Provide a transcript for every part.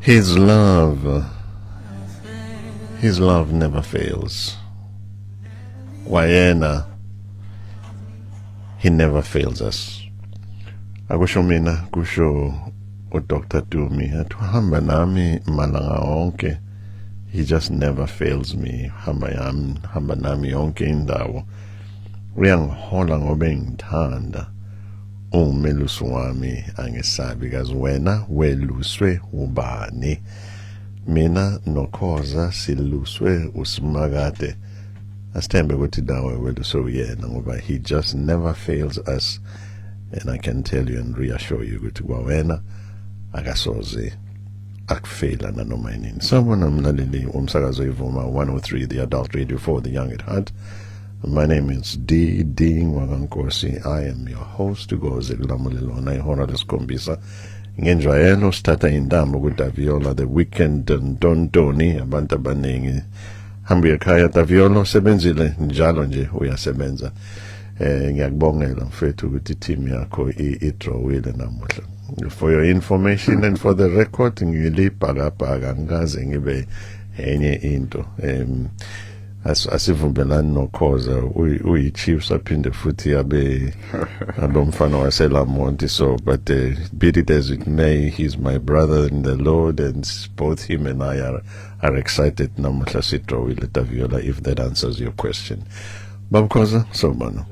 His love, his love never fails. Kwayena, he never fails us. Akusho mina, kusho uDr. Dumi, athi hamba nami malanga onke. He just never fails me. Hamba yami, hamba nami yonke indawo. Uyangihola ngoba engithanda. Ungumelusi wami, angesabi. Kazi wena weluswe ubani? Mina noKhoza siluswe uSimakade. Asithembe ukuthi nawe weluswe uyena, ngoba he just never fails us, and I can tell you and reassure you ukuthi kwawena akasoze akufela nanoma yini. Sawubona mlaleli umsakazo iVuma 103, the adult radio for the young at heart. My name is D D Ngwakankosi. I am your host kuze kulamulelona ihora lesikhombisa. Ngenjwayelo sithatha intambo kuDaviola the Weekend Ntontoni, abantu abaningi. Hamba ekhaya Daviola, usebenzile njalo nje, uyasebenza. Ngiyakubongela mfethu ukuthi team yakho i-drawile namuhla. For your information and for the record, ngilibhakabhaka, ngikaze ngibe enye into. Asivumelani noKhoza, uyi-Chiefs aphinde futhi abe abomfana waseLamonti. So, but be it as it may, he's my brother in the Lord, and both him and I are excited namuhla sidrawile, Daviola, if that answers your question. Babukhoza, sawubona.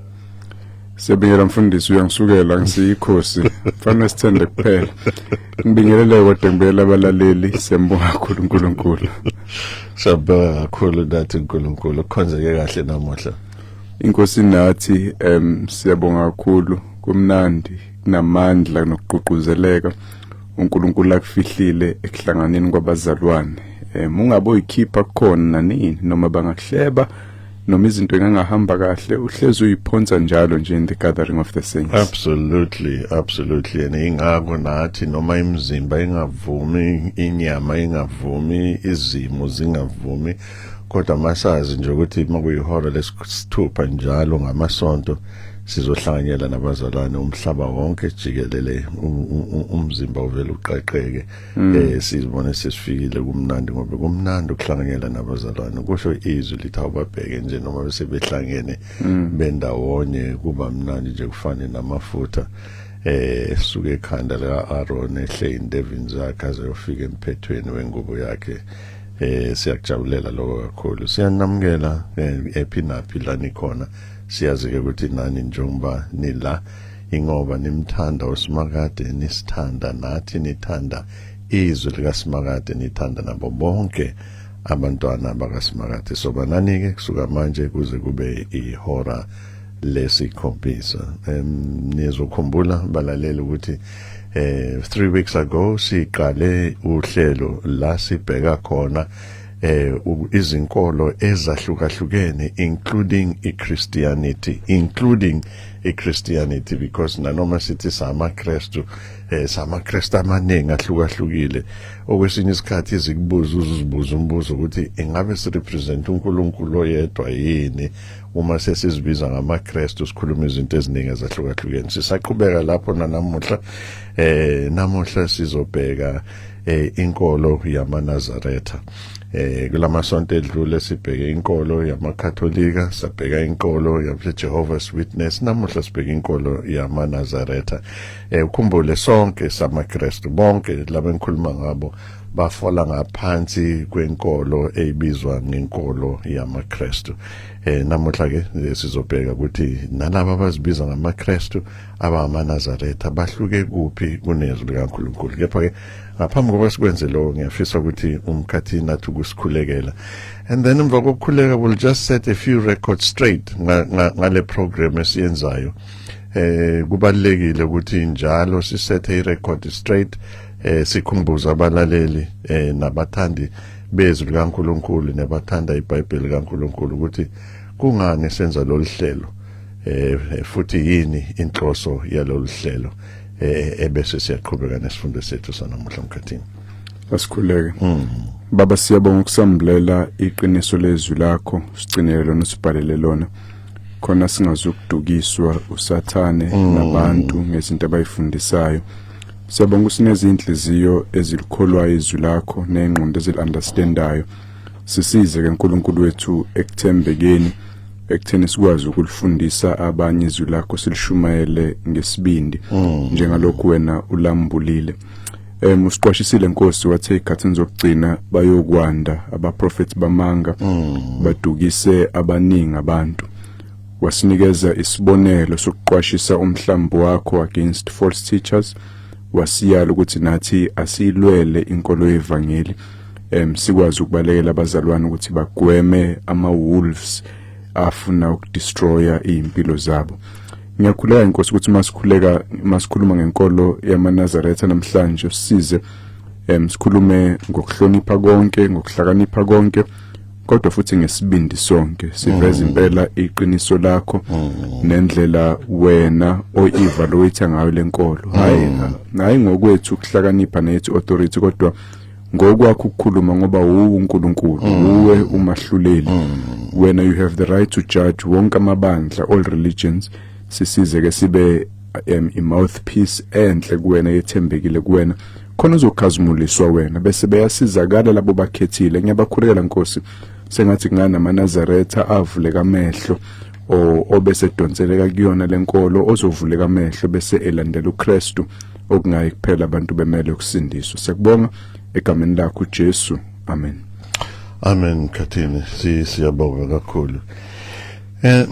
Siyabingelela mfundisi, uyangisukela, ngisiyikhosi. Fanele sithende kuphela. Ngibingelele kodwa ngibingelela abalaleli, siyambonga kakhulu uNkulunkulu. Siyabonga kakhulu nathi uNkulunkulu. Kukhonzeke kahle namuhla? Inkosi nathi, siyabonga kakhulu, kumnandi, kunamandla nokugqugquzeleka. uNkulunkulu akufihlile ekuhlanganeni kwabazalwane. Ungabe uyikhipha kukhona nanini, noma bangakuhleba, noma izinto engangahamba kahle, uhlezi uyiphonsa njalo nje in the gathering of the saints. Absolutely, absolutely. And ingakho nathi noma imizimba ingavumi, inyama ingavumi, izimo zingavumi, kodwa masazi nje ukuthi makuyihora lesithupha njalo ngamasonto sizohlanganyela nabazalwane umhlaba wonke jikelele, umzimba uvela uqaqeke, sizibone sesifikile. Kumnandi ngoba kumnandi ukuhlanganyela nabazalwane. Kusho izwi lithi awubabheke nje noma bese behlangene bendawonye, kuba mnandi nje, kufane namafutha suke ekhanda lika Aaron ehle indevini zakhe aze yofika emphethweni wengubo yakhe. Siyakujabulela lokho kakhulu. Siyanamukela ephi naphi la nikhona. Siyazi ke ukuthi nani njengoba nila ingoba nimthanda uSimakade, nisithanda nathi, nithanda izwi likaSimakade, nithanda nabo bonke abantwana bakaSimakade. Soba nani ke kusuka manje kuze kube ihora lesikhombisa. Nizokhumbula balaleli ukuthi 3 weeks ago siqale uhlelo la sibheka khona izinkolo ezahlukahlukene, including iChristianity, including iChristianity, because nanoma sithi samaKristu, samaKristu amaningi ahlukahlukile. Okwesinye isikhathi izikubuza, uzibuza umbuzo ukuthi ingabe sirepresent uNkulunkulu oyedwa yini uma sesizibiza ngamaKristu, sikhuluma izinto eziningi ezahlukahlukene. Sisaqhubeka lapho nanamuhla. Namuhla sizobheka inkolo yamaNazaretha. Kulamasonto edlule sibheke inkolo yamaKatholika, sabheka inkolo yabe Jehovah's Witness, namuhla sibheke inkolo yamaNazaretha. Ukhumbule sonke samaKristu, bonke laba engikhuluma ngabo bafola ngaphansi kwenkolo eyibizwa ngenkolo yamaKristu. Namuhla ke sizobheka ukuthi nalabo abazibiza ngamaKristu abangamaNazaretha bahluke kuphi kunezwi likaNkulunkulu. Kepha ke ngaphambi kokuba sikwenze lokho, ngiyafisa ukuthi umkhathini nathi ukusikhulekela, and then emva kokukhuleka we'll just set a few records straight ngale program esiyenzayo. Kubalekile ukuthi njalo sisethe i-record straight, sikhumbuza abalaleli nabathandi bezwi likaNkulunkulu nabathanda iBhayibheli likaNkulunkulu ukuthi kungani senza lolu hlelo, futhi yini inhloso yalolu hlelo, ebese siyaqhubeka nesifundo sethu sanamuhla, mkhathini. Asikhuleke. Baba, siyabonga ukusambulela iqiniso lezwi lakho, sigcinele lona, usibhalele lona. Khona singazukudukiswa usathane nabantu ngezinto abayifundisayo. Siyabonga usinezinhliziyo ezilikholwayo izwi lakho nengqondo ezili-understandayo. Sisize ke uNkulunkulu wethu ekuthembekeni, ekutheni sikwazi ukulifundisa abanye izwi lakho, silishumayele ngesibindi njengalokhu wena ulambulile. Usiqwashisile Nkosi, wathe ikhathini zokugcina bayokwanda abaprofeti bamanga, badukise abaningi abantu. Wasinikeza isibonelo sokuqwashisa umhlambi wakho against false teachers, wasiyala ukuthi nathi asiyilwele inkolo yevangeli, sikwazi ukubalekela abazalwane ukuthi bagweme ama wolves afuna ukudestroya izimpilo zabo. Ngiyakhuleka inkosi ukuthi masikhuleka, masikhuluma ngenkolo yamaNazaretha namhlanje, usize sikhulume ngokuhlonipha konke, ngokuhlakanipha konke, kodwa futhi ngesibindi sonke, siveze impela iqiniso lakho nendlela wena oevaluate ngayo lenkolo, hayi ngokwethu ukuhlakanipha nethu authority, kodwa ngokwakho ukukhuluma, ngoba uwu uNkulunkulu, uwe umahluleli. Wena you have the right to judge wonke amabandla, all religions. Sisize ke sibe i mouthpiece enhle kuwena, yethembekile kuwena, khona uzokhazimuliswa wena, bese beyasizakala labo bakhethile. Ngiyabakhulekela Nkosi, sengathi kunganamaNazaretha avuleka amehlo o obese donseleka kuyona lenkolo, ozovuleka amehlo bese elandela uKristu, okungayi kuphela abantu bemele ukusindiswa. Siyakubonga egameni lakho Jesu, amen. Amen Khathini, si siyabonga kakhulu.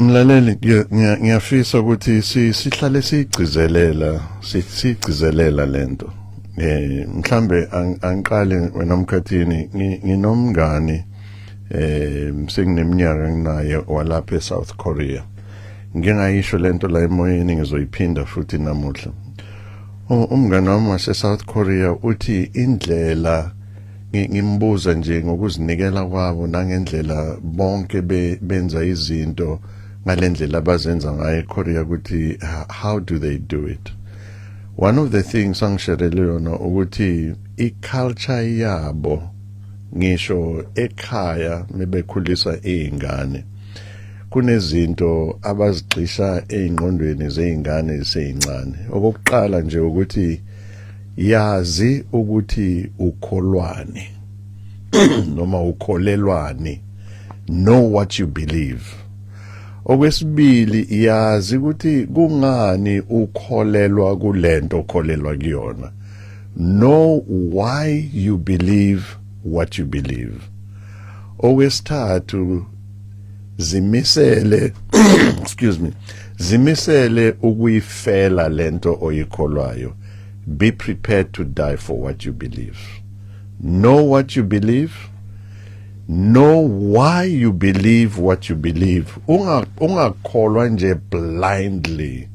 Mlaleli, ngiyafisa ukuthi sihlale siyigcizelela lento. Mhlambe angiqale wena Mkhathini, nginomngani sengineminyaka nginaye walapha eSouth Korea. Ngingayisho lento la emoyeni, ngizoyiphinda futhi namuhla. Umngani wami wase South Korea uthi indlela ngimbuza nje ngokuzinikela kwabo nangendlela bonke benza izinto ngalendlela abazenza ngayo eKorea, ukuthi how do they do it. One of the things angisherele yona ukuthi i-culture yabo, ngisho ekhaya mebekhulisa izingane, kunezinto abazigxisha ezingqondweni zeingane ziseyincane. Okokuqala nje ukuthi yazi ukuthi ukholwani noma ukholelwani, know what you believe. Okwesibili, yazi ukuthi kungani ukholelwa kulento okholelwa kuyona, know why you believe what you believe. Okwesithathu, zimisele, excuse me, zimisele ukuyifela lento oyikholwayo, be prepared to die for what you believe. Know what you believe, know why you believe what you believe. Ungakholwa nje blindly,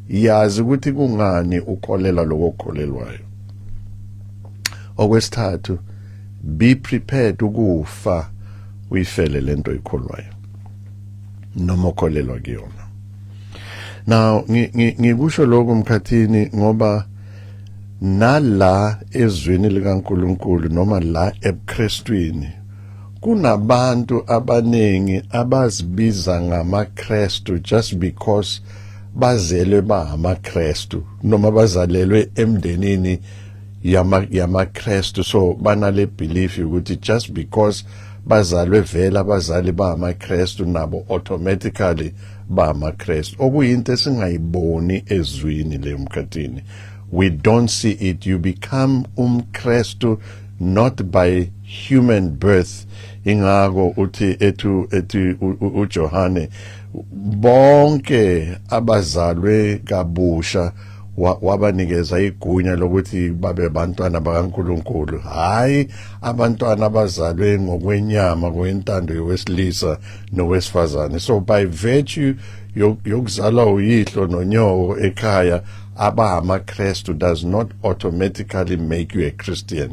yazi ukuthi kungani ukholela lokho okukholelwayo. Okwesithathu, be prepared ukufa uyifele lento oyikholwayo noma okholelwa kuyona. Now ngikusho lokho Mkhathini ngoba nala ezwini likaNkuluNkulu noma la ebuKristwini kunabantu abaningi abazibiza ngamaKristu just because bazelwe bangamaKristu noma bazalelwe emndenini yamaKristu, so banale belief ukuthi just because bazalwe vele abazali bangamaKristu, nabo automatically bamaKristu, okuyinto esingayiboni ezwini leyo Mkhathini. We don't see it. You become umKristu not by human birth. Ingako uthi ethi uJohane, bonke abazalwe kabusha wabanikeza igunya lokuthi babe bantwana bakaNkuluNkulu, hayi abantwana abazalwe ngokwenyama, kwentando yowesilisa nowesifazane. So by virtue yokuzalwa uyihlo nonyoko ekhaya abangamaKristu does not automatically make you a Christian.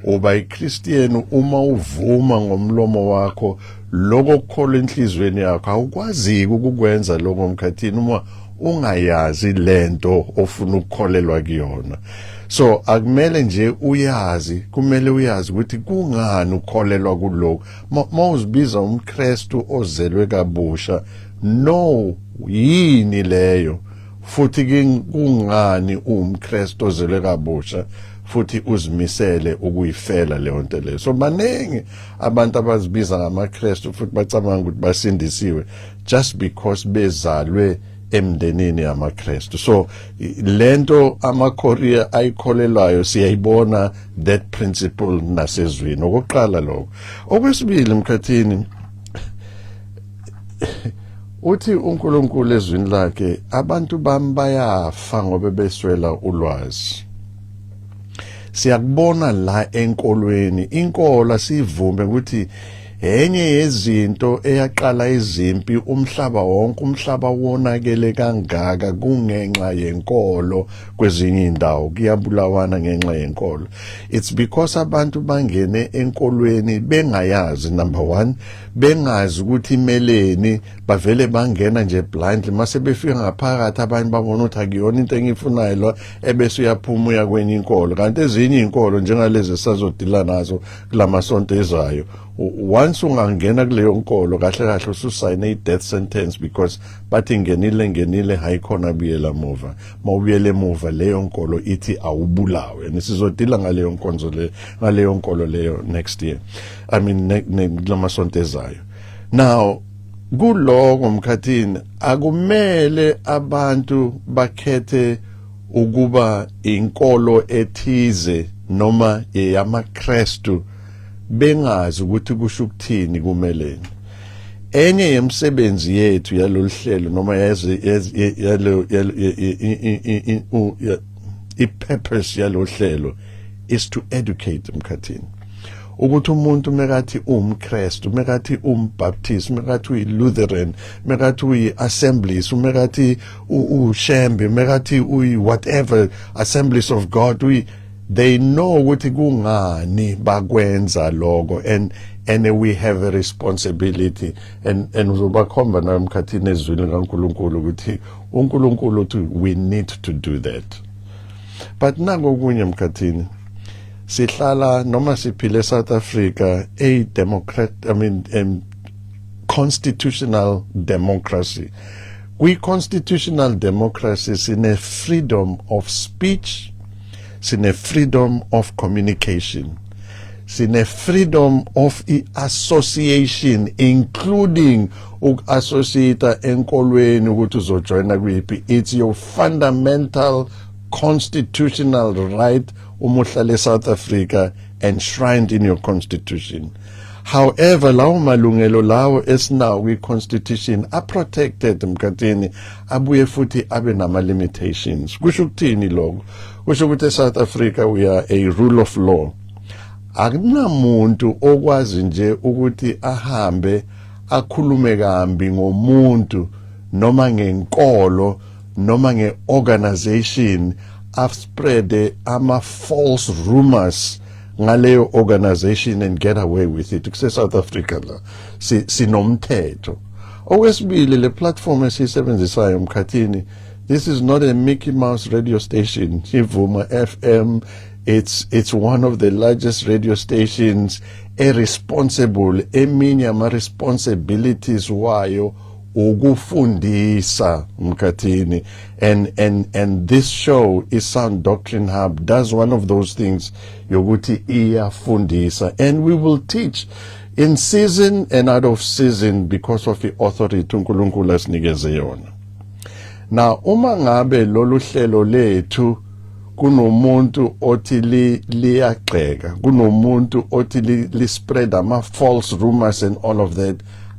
Uba iChristian uma uvuma ngomlomo wakho lokho okukholwa enhlizweni yakho. Awukwazi ukukwenza lokho Mkhathini uma ungayazi lento ofuna ukukholelwa kuyona. So akumele nje uyazi, kumele uyazi ukuthi kungani ukholelwa kuloko. Mawuzibiza umKristu ozelwe kabusha, Know yini leyo, futhi kungani umKristu ozelwe kabusha futhi uzimisele ukuyifela leyo nto leyo. So baningi abantu abazibiza ngamaKristu futhi bacabanga ukuthi basindisiwe just because bezalwe emndenini yamaKristu. So lento amaKorea ayikholelwayo, siyayibona that principle nasezwini. Okokuqala lokho. Okwesibili, Mkhathini, uthi uNkulunkulu ezwini lakhe, "Abantu bami bayafa ngoba beswela ulwazi." Siyakubona la enkolweni. Inkolo, sivume ukuthi enye yezinto eyaqala izimpi umhlaba wonke, umhlaba wonakele kangaka kungenxa yenkolo. Kwezinye indawo kuyabulawana ngenxa yenkolo. It's because abantu bangene enkolweni bengayazi, number 1, bengazi ukuthi imeleni, bavele bangena nje blindly. Mase befika ngaphakathi, abanye babona ukuthi akuyona into engiyifunayo lo, ebese uyaphuma uya kwenye inkolo. Kanti ezinye inkolo, njengalezi esazodila nazo kulamasonto ezayo, once ungangena kuleyo nkolo, kahle kahle ususayine i-death sentence, because bathi ngenile, ngenile, hayikhona buyela muva. Mawubuyela emuva, leyo nkolo ithi awubulawe. And sizodila ngaleyo nkonzo le, ngaleyo nkolo leyo next year, I mean, kulamasonto ezayo. Now, kuloko, Mkhathini, akumele abantu bakhethe ukuba inkolo ethize noma eyamaKristu bengazi ukuthi kusho ukuthini kumeleni. Enye yemisebenzi yethu yalolu hlelo, noma yalo i-purpose yalo hlelo, is to educate, Mkhathini, ukuthi umuntu mekathi umKristu, mekathi umBaptist, mekathi uyiLutheran, mekathi uyi-Assemblies, mekathi uShembe, mekathi uyi whatever Assemblies of God, uyi they know ukuthi kungani bakwenza lokho. And we have a responsibility, and uzobakhomba nayo, Mkhathini, ezwini kaNkuluNkulu ukuthi uNkulunkulu uthi we need to do that. But nakokunye, Mkhathini, sihlala noma siphile eSouth Africa, a democrat, I mean, constitutional democracy. Kwi constitutional democracy sine freedom of speech, sine freedom of communication, sine freedom of association, including uku-associate enkolweni, ukuthi uzojoyina kuyiphi. It's your fundamental constitutional right uma uhlala eSouth Africa, enshrined in your constitution. However, lawo malungelo lawo esinawo kwi-constitution are-protected, Mkhathini, abuye futhi abe nama-limitations. Kusho ukuthini lokho? Kusho ukuthi eSouth Africa we are a rule of law. Akunamuntu okwazi nje ukuthi ahambe akhulume kambi ngomuntu noma ngenkolo noma ngeorganization, aspread ama false rumors ngaleyo organization and get away with it. Kuse South Africa la, sinomthetho. Okwesibili, le platform esiyisebenzisayo, Mkhathini, this is not a Mickey Mouse radio station, Ivuma FM. It's one of the largest radio stations, irresponsible. Eminye ama responsibilities wayo ukufundisa, Mkhathini, and this show is Sound Doctrine Hub does one of those things yokuthi iyafundisa, and we will teach in season and out of season because of the authority uNkulunkulu asinikeze yona. Now, uma ngabe lolu hlelo lethu kunomuntu othi liyagxeka, kunomuntu othi li spread ama false rumors and all of that,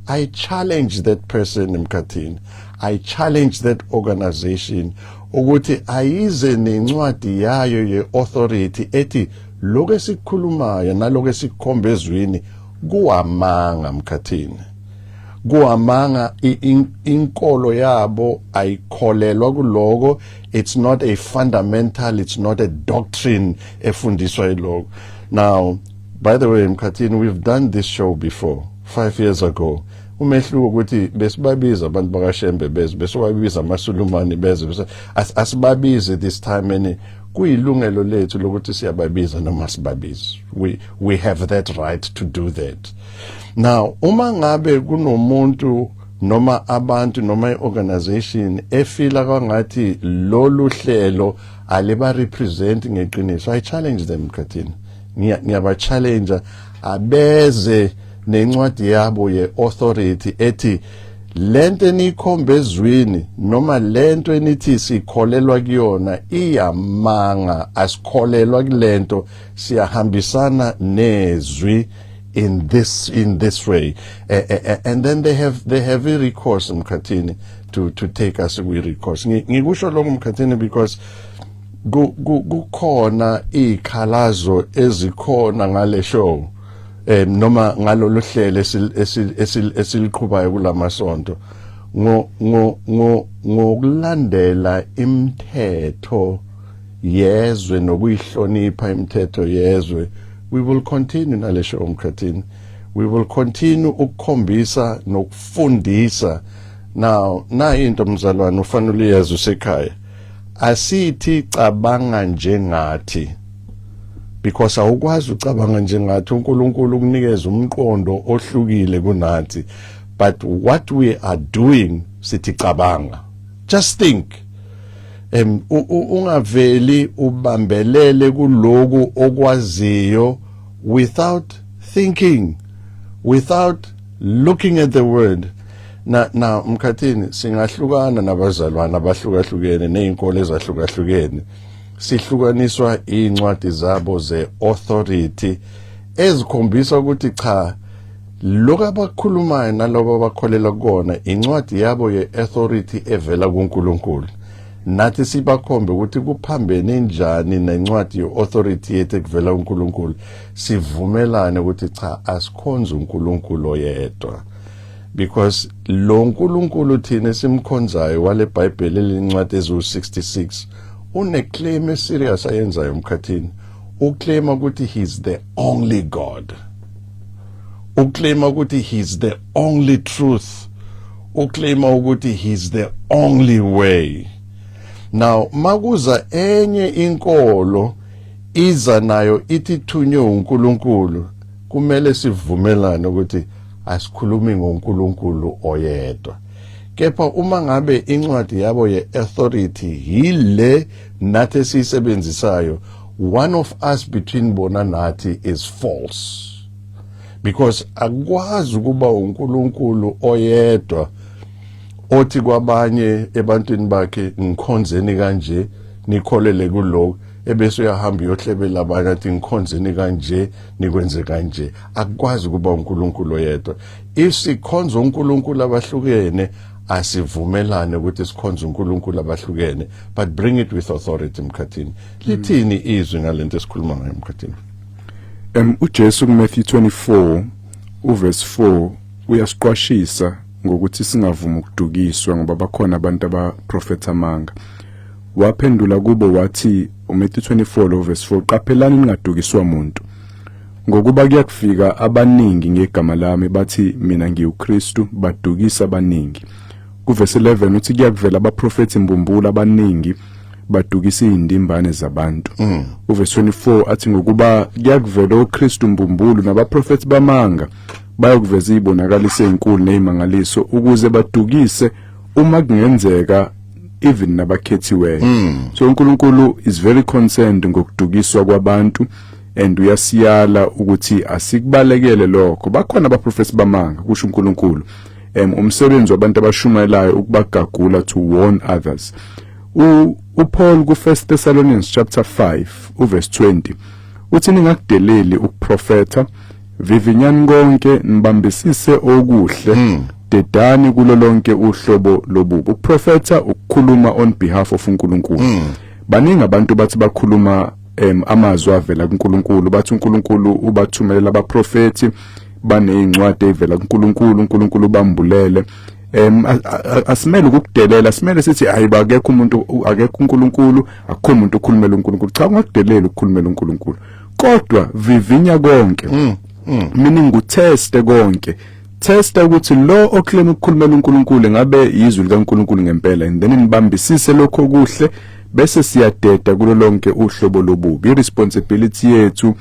I challenge that person, Mkhathini, I challenge that organization ukuthi ayize nencwadi yayo ye-authority ethi lokho esikukhulumayo naloko esikukhomba ezwini kuwamanga, Mkhathini, kuwamanga. Inkolo yabo ayikholelwa kuloko. It's not a fundamental, it's not a doctrine efundiswa yiloko. Now, by the way, Mkhathini, we've done this show before 5 years ago. Umehluko ukuthi besibabiza abantu bakaShembe beze, besiwabiza amaSulumane beze, bese asibabize this time, and kuyilungelo lethu lokuthi siyababiza noma sibabize. We have that right to do that. Now, uma ngabe kunomuntu Noma abantu noma iorganization efila kwangathi lolu hlelo aliba represent ngeqiniso, I challenge them, Mkhathini. Ngiyaba challenge abeze nencwadi yabo ye authority ethi lento enikhomba ezwini noma lento enithi sikholelwa kuyona iyamanga, asikholelwa kulento, siyahambisana nezwi in this way, and then they have a recourse, Mkhathini, to take us kwi recourse. Ngikusho lokho, Mkhathini, because kukhona izikhalazo ezikhona ngale show noma ngalolu hlelo esiliqhubayo kulamasonto ngo ngo ngo ngokulandela imithetho yezwe nokuyihlonipha imithetho yezwe. We will continue nale show, Mkhathini. We will continue ukukhombisa nokufundisa. Now, na into, mzalwane, ufanele uyazi usekhaya, asithi cabanga njengathi, because awukwazi ucabanga njengathi. uNkulunkulu ukunikeza umqondo ohlukile kunathi, but what we are doing, sithi cabanga, just think, ungaveli ubambelele kuloku okwaziyo without thinking, without looking at the word. Na Mkhathini, singahlukana nabazalwana abahlukahlukene nezinkolo ezahlukahlukene, sihlukaniswa incwadi zabo ze-authority ezikhombisa ukuthi cha, lokho abakhulumayo nalobo abakholela kukona, incwadi yabo ye-authority evela kuNkulunkulu. Nathi sibakhombe ukuthi kuphambene njani nencwadi ye-authority yethu ekuvela kuNkulunkulu, sivumelane ukuthi cha, asikhonze uNkulunkulu oyedwa, because lo nkulunkulu thina esimkhonzayo wale Bhayibheli elincwadi eziwu-66 une-claim eserious ayenzayo, Mkhathini. Uclaima ukuthi he's the only God, uclaima ukuthi he's the only truth, uclaima ukuthi he's the only way. Now makuza enye inkolo, iza nayo ithi thunywe uNkulunkulu, kumele sivumelane ukuthi asikhulumi ngoNkulunkulu oyedwa. Kepha uma ngabe incwadi yabo ye-authority yile nathi esiyisebenzisayo, one of us between bona nathi is false, because akwazi ukuba uNkulunkulu oyedwa othi kwabanye ebantwini bakhe, "Ngikhonzeni kanje, nikholele kuloko," ebese uyahamba uyohlebela abanye athi, "Ngikhonzeni kanje, nikwenze kanje." Akukwazi ukuba uNkulunkulu oyedwa. If sikhonza uNkulunkulu abahlukene, asivumelane ukuthi sikhonze uNkulunkulu abahlukene, but bring it with authority. Mkhathini, lithini izwi ngalento esikhuluma ngayo, Mkhathini? UJesu kuMatthew 24 uverse 4 uyasiqwashisa ngokuthi singavumi ukudukiswa, ngoba bakhona abantu abaprofetha amanga. Waphendula kubo wathi, uMatthew 24 lo verse 4, "Qaphelani ningadukiswa umuntu, ngokuba kuyakufika abaningi ngegama lami bathi, 'Mina ngiwuKristu,' badukisa abaningi." Kuverse 11 uthi kuyakuvela abaprofethi mbumbulu abaningi, badukisa izindimbane zabantu. Uverse 24 athi ngokuba kuyakuvela oKristu mbumbulu nabaprofethi bamanga, bayokuveza izibonakaliso ezinkulu nezimangaliso ukuze badukise, uma kungenzeka, even nabakhethiweyo. So uNkulunkulu is very concerned ngokudukiswa kwabantu and uyasiyala ukuthi asikubalekele lokho. Bakhona abaprofethi bamanga, kusho uNkulunkulu. Umsebenzi wabantu abashumayelayo ukubagagula, to warn others. uPaul ku 1 Thessalonians chapter 5 uverse 20 uthi, "Ningakudeleli ukuprofetha, vivinyani konke, nibambisise okuhle, dedani kulo lonke uhlobo lobubi." Ukuprofetha ukukhuluma on behalf of uNkulunkulu. Baningi abantu bathi bakhuluma amazwi avela kuNkulunkulu, bathi uNkulunkulu ubathumelela abaprofeti, banezincwadi ezivela kuNkulunkulu, uNkulunkulu bambulele. Asimele ukukudelela, simele sithi hayi, akekho umuntu, akekho uNkulunkulu, akukho umuntu okhulumela uNkulunkulu. Cha, ungakudeleli ukukhulumela uNkulunkulu, kodwa vivinya konke, meaning uteste konke, testa ukuthi lo oclaim ukukhulumela uNkulunkulu ngabe izwi likaNkulunkulu ngempela, and then nibambisise lokho kuhle, bese siyadeda kulo lonke uhlobo lobubi. Iresponsibility yethu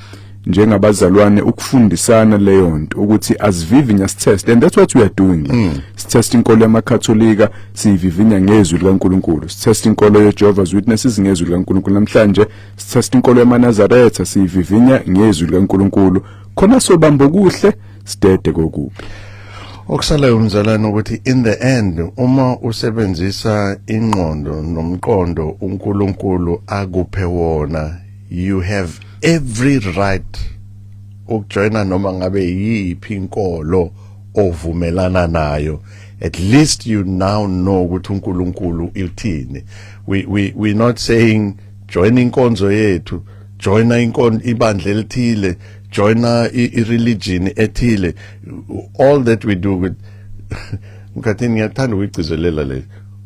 Njengabazalwane ukufundisana leyo nto ukuthi asivivinya, sitest, and that's what we are doing la. Sitest inkolo yamaKatholika, siyivivinya ngezwi likaNkuluNkulu. Sitest inkolo yeJehovah's Witnesses ngezwi likaNkuluNkulu. Namhlanje sitest inkolo yamaNazaretha, siyivivinya ngezwi likaNkuluNkulu, khona sobamba okuhle, sidede kokubi. Okusalayo, mzalwane, ukuthi in the end uma usebenzisa ingqondo nomqondo uNkulunkulu akuphe wona, you have every right ukujoyina noma ngabe yiphi inkolo ovumelana nayo. At least you now know ukuthi uNkulunkulu uthini. We not saying join inkonzo yethu, joina inkonzo, ibandla elithile, joina i-religion ethile. All that we do with Mkhathini, ngiyathanda ukuyigcizelela le,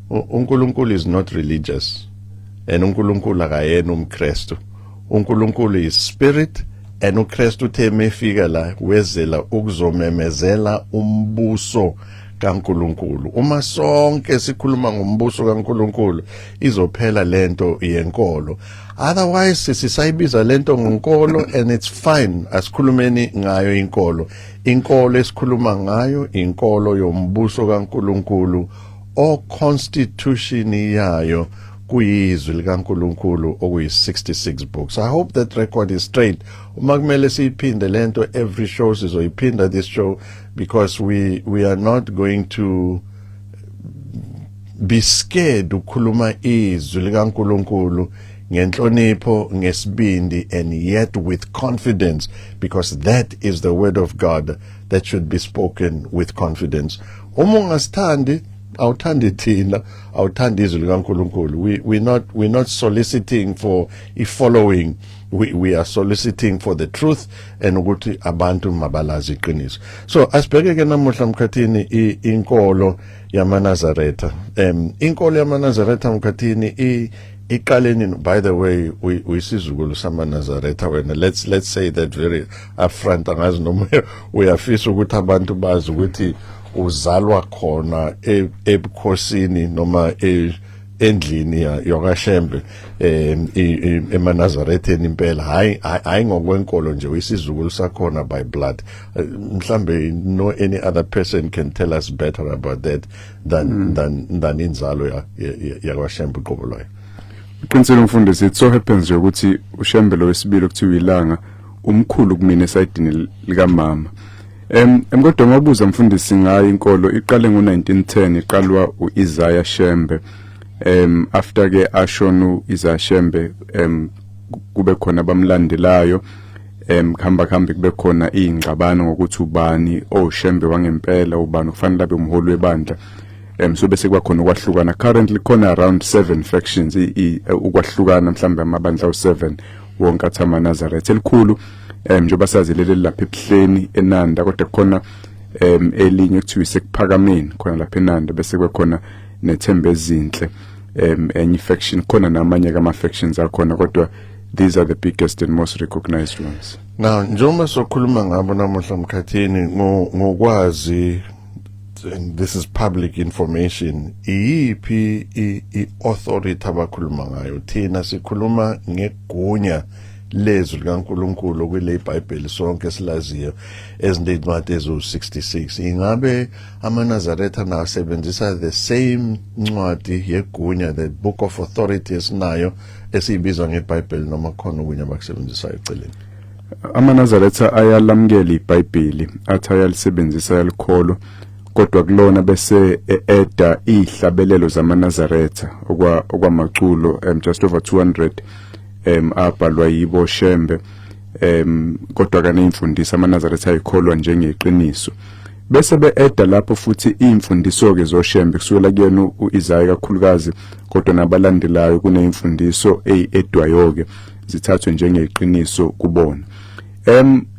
uNkulunkulu is not religious and uNkulunkulu akayena umKristu. uNkulunkulu is spirit and uKristu uthe mefika la wezela ukuzomemezela umbuso kaNkuluNkulu. Uma sonke sikhuluma ngombuso kaNkuluNkulu, izophela lento yenkolo. Otherwise sisayibiza lento ngonkolo and it's fine. Asikhulumeni ngayo inkolo. Inkolo esikhuluma ngayo, inkolo yombuso kaNkuluNkulu, o constitution yayo kuyizwi likaNkuluNkulu, okuyi 66 books. I hope that record is straight. Uma kumele siyiphinde lento every show, sizoyiphinda this show, because we are not going to be scared ukukhuluma izwi likaNkuluNkulu ngenhlonipho, ngesibindi and yet with confidence, because that is the word of God that should be spoken with confidence. Uma ungasithandi, awuthandi thina, awuthandi izwi likaNkuluNkulu. We not soliciting for a following. We are soliciting for the truth and ukuthi abantu mabalazi iqiniso. So asibheke ke namuhla, Mkhathini, inkolo yamaNazaretha. Inkolo yamaNazaretha, Mkhathini, iqaleni? By the way, uyisizukulu samaNazaretha wena. Let's say that very upfront. Angazi noma uyafisa ukuthi abantu bazi ukuthi uzalwa khona ebukhosini noma endlini yakwaShembe, emaNazaretheni impela. Hayi, hayi ngokwenkolo nje, uyisizukulu sakhona by blood. Mhlambe no any other person can tell us better about that than inzalo yakwaShembe uqobo lwayo. Uqinisile, mfundisi. It so happens nje ukuthi uShembe lo wesibili okuthiwa ilanga umkhulu kumina esayidini likamama. Kodwa mabuza, mfundisi, ngayo inkolo, iqale ngo1910, iqalwa uIsaiah Shembe. After ke ashona uIsaiah Shembe, kube khona abamlandelayo. Kuhamba kuhambe kube khona izingxabano ngokuthi ubani oShembe wangempela, ubani kufanele abe umholi webandla. So bese kuba khona ukwahlukana. Currently khona around 7 factions, ukwahlukana mhlambe amabandla awu7, wonke athi amaNazaretha. Elikhulu, njengoba sazi, leli lapha eBuhleni eNanda, kodwa khona elinye kuthiwa iseKuphakameni khona lapha eNanda, bese kwekhona neThemba Ezinhle, enye faction khona, namanye kama factions akhona, kodwa these are the biggest and most recognized ones. Now njengoba sokhuluma ngabo namuhla, Mkhathini, ngokwazi, and this is public information, iyiphi i-authority abakhuluma ngayo? Thina sikhuluma ngegunya lezwi likaNkuluNkulu kule iBhayibheli sonke silaziyo ezinezincwadi ezu66. Ingabe amaNazaretha nasebenzisa the same ncwadi yegunya, the book of authority esinayo esiyibiza ngeBhayibheli, noma khona okunye abakusebenzisayo eceleni? AmaNazaretha ayalamukela iBhayibheli, athi ayalisebenzisa, ayalikholwa, kodwa kulona bese e-eda izihlabelelo zamaNazaretha, okwamaculo just over 200 abhalwa yibo Shembe. Kodwa kaneyimfundiso amaNazaretha ayikholwa njengeqiniso, bese be-eda lapho futhi iy'mfundiso ke zoShembe kusukela kuyena uIsaiah kakhulukazi, kodwa nabalandelayo kuneyimfundiso eyedwayo-ke zithathwe njengeqiniso kubona.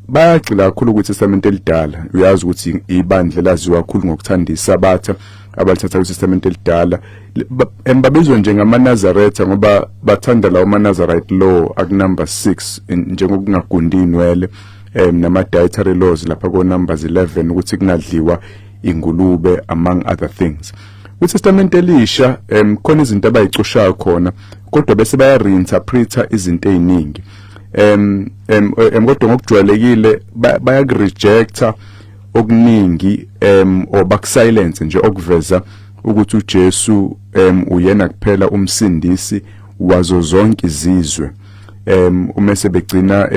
Bayagxila kakhulu ukuthi iTestament elidala, uyazi ukuthi ibandla laziwa kakhulu ngokuthanda iSabatha abalithatha kwiTestament elidala. Babizwa njengamaNazaretha ngoba bathanda lawo ma-Nazarite law akunumber 6, njengokungagundi inwele, nama dietary laws lapha ko Numbers 11, ukuthi kungadliwa ingulube, among other things. KwiTestament elisha khona izinto abayicushayo khona, kodwa bese baya reinterpreta izinto eziningi. Em em em kodwa ngokujwayelekile bayakurejecta okuningi or bakusilence nje okuveza ukuthi uJesu uyena kuphela umsindisi wazo zonke izizwe. Umese begcina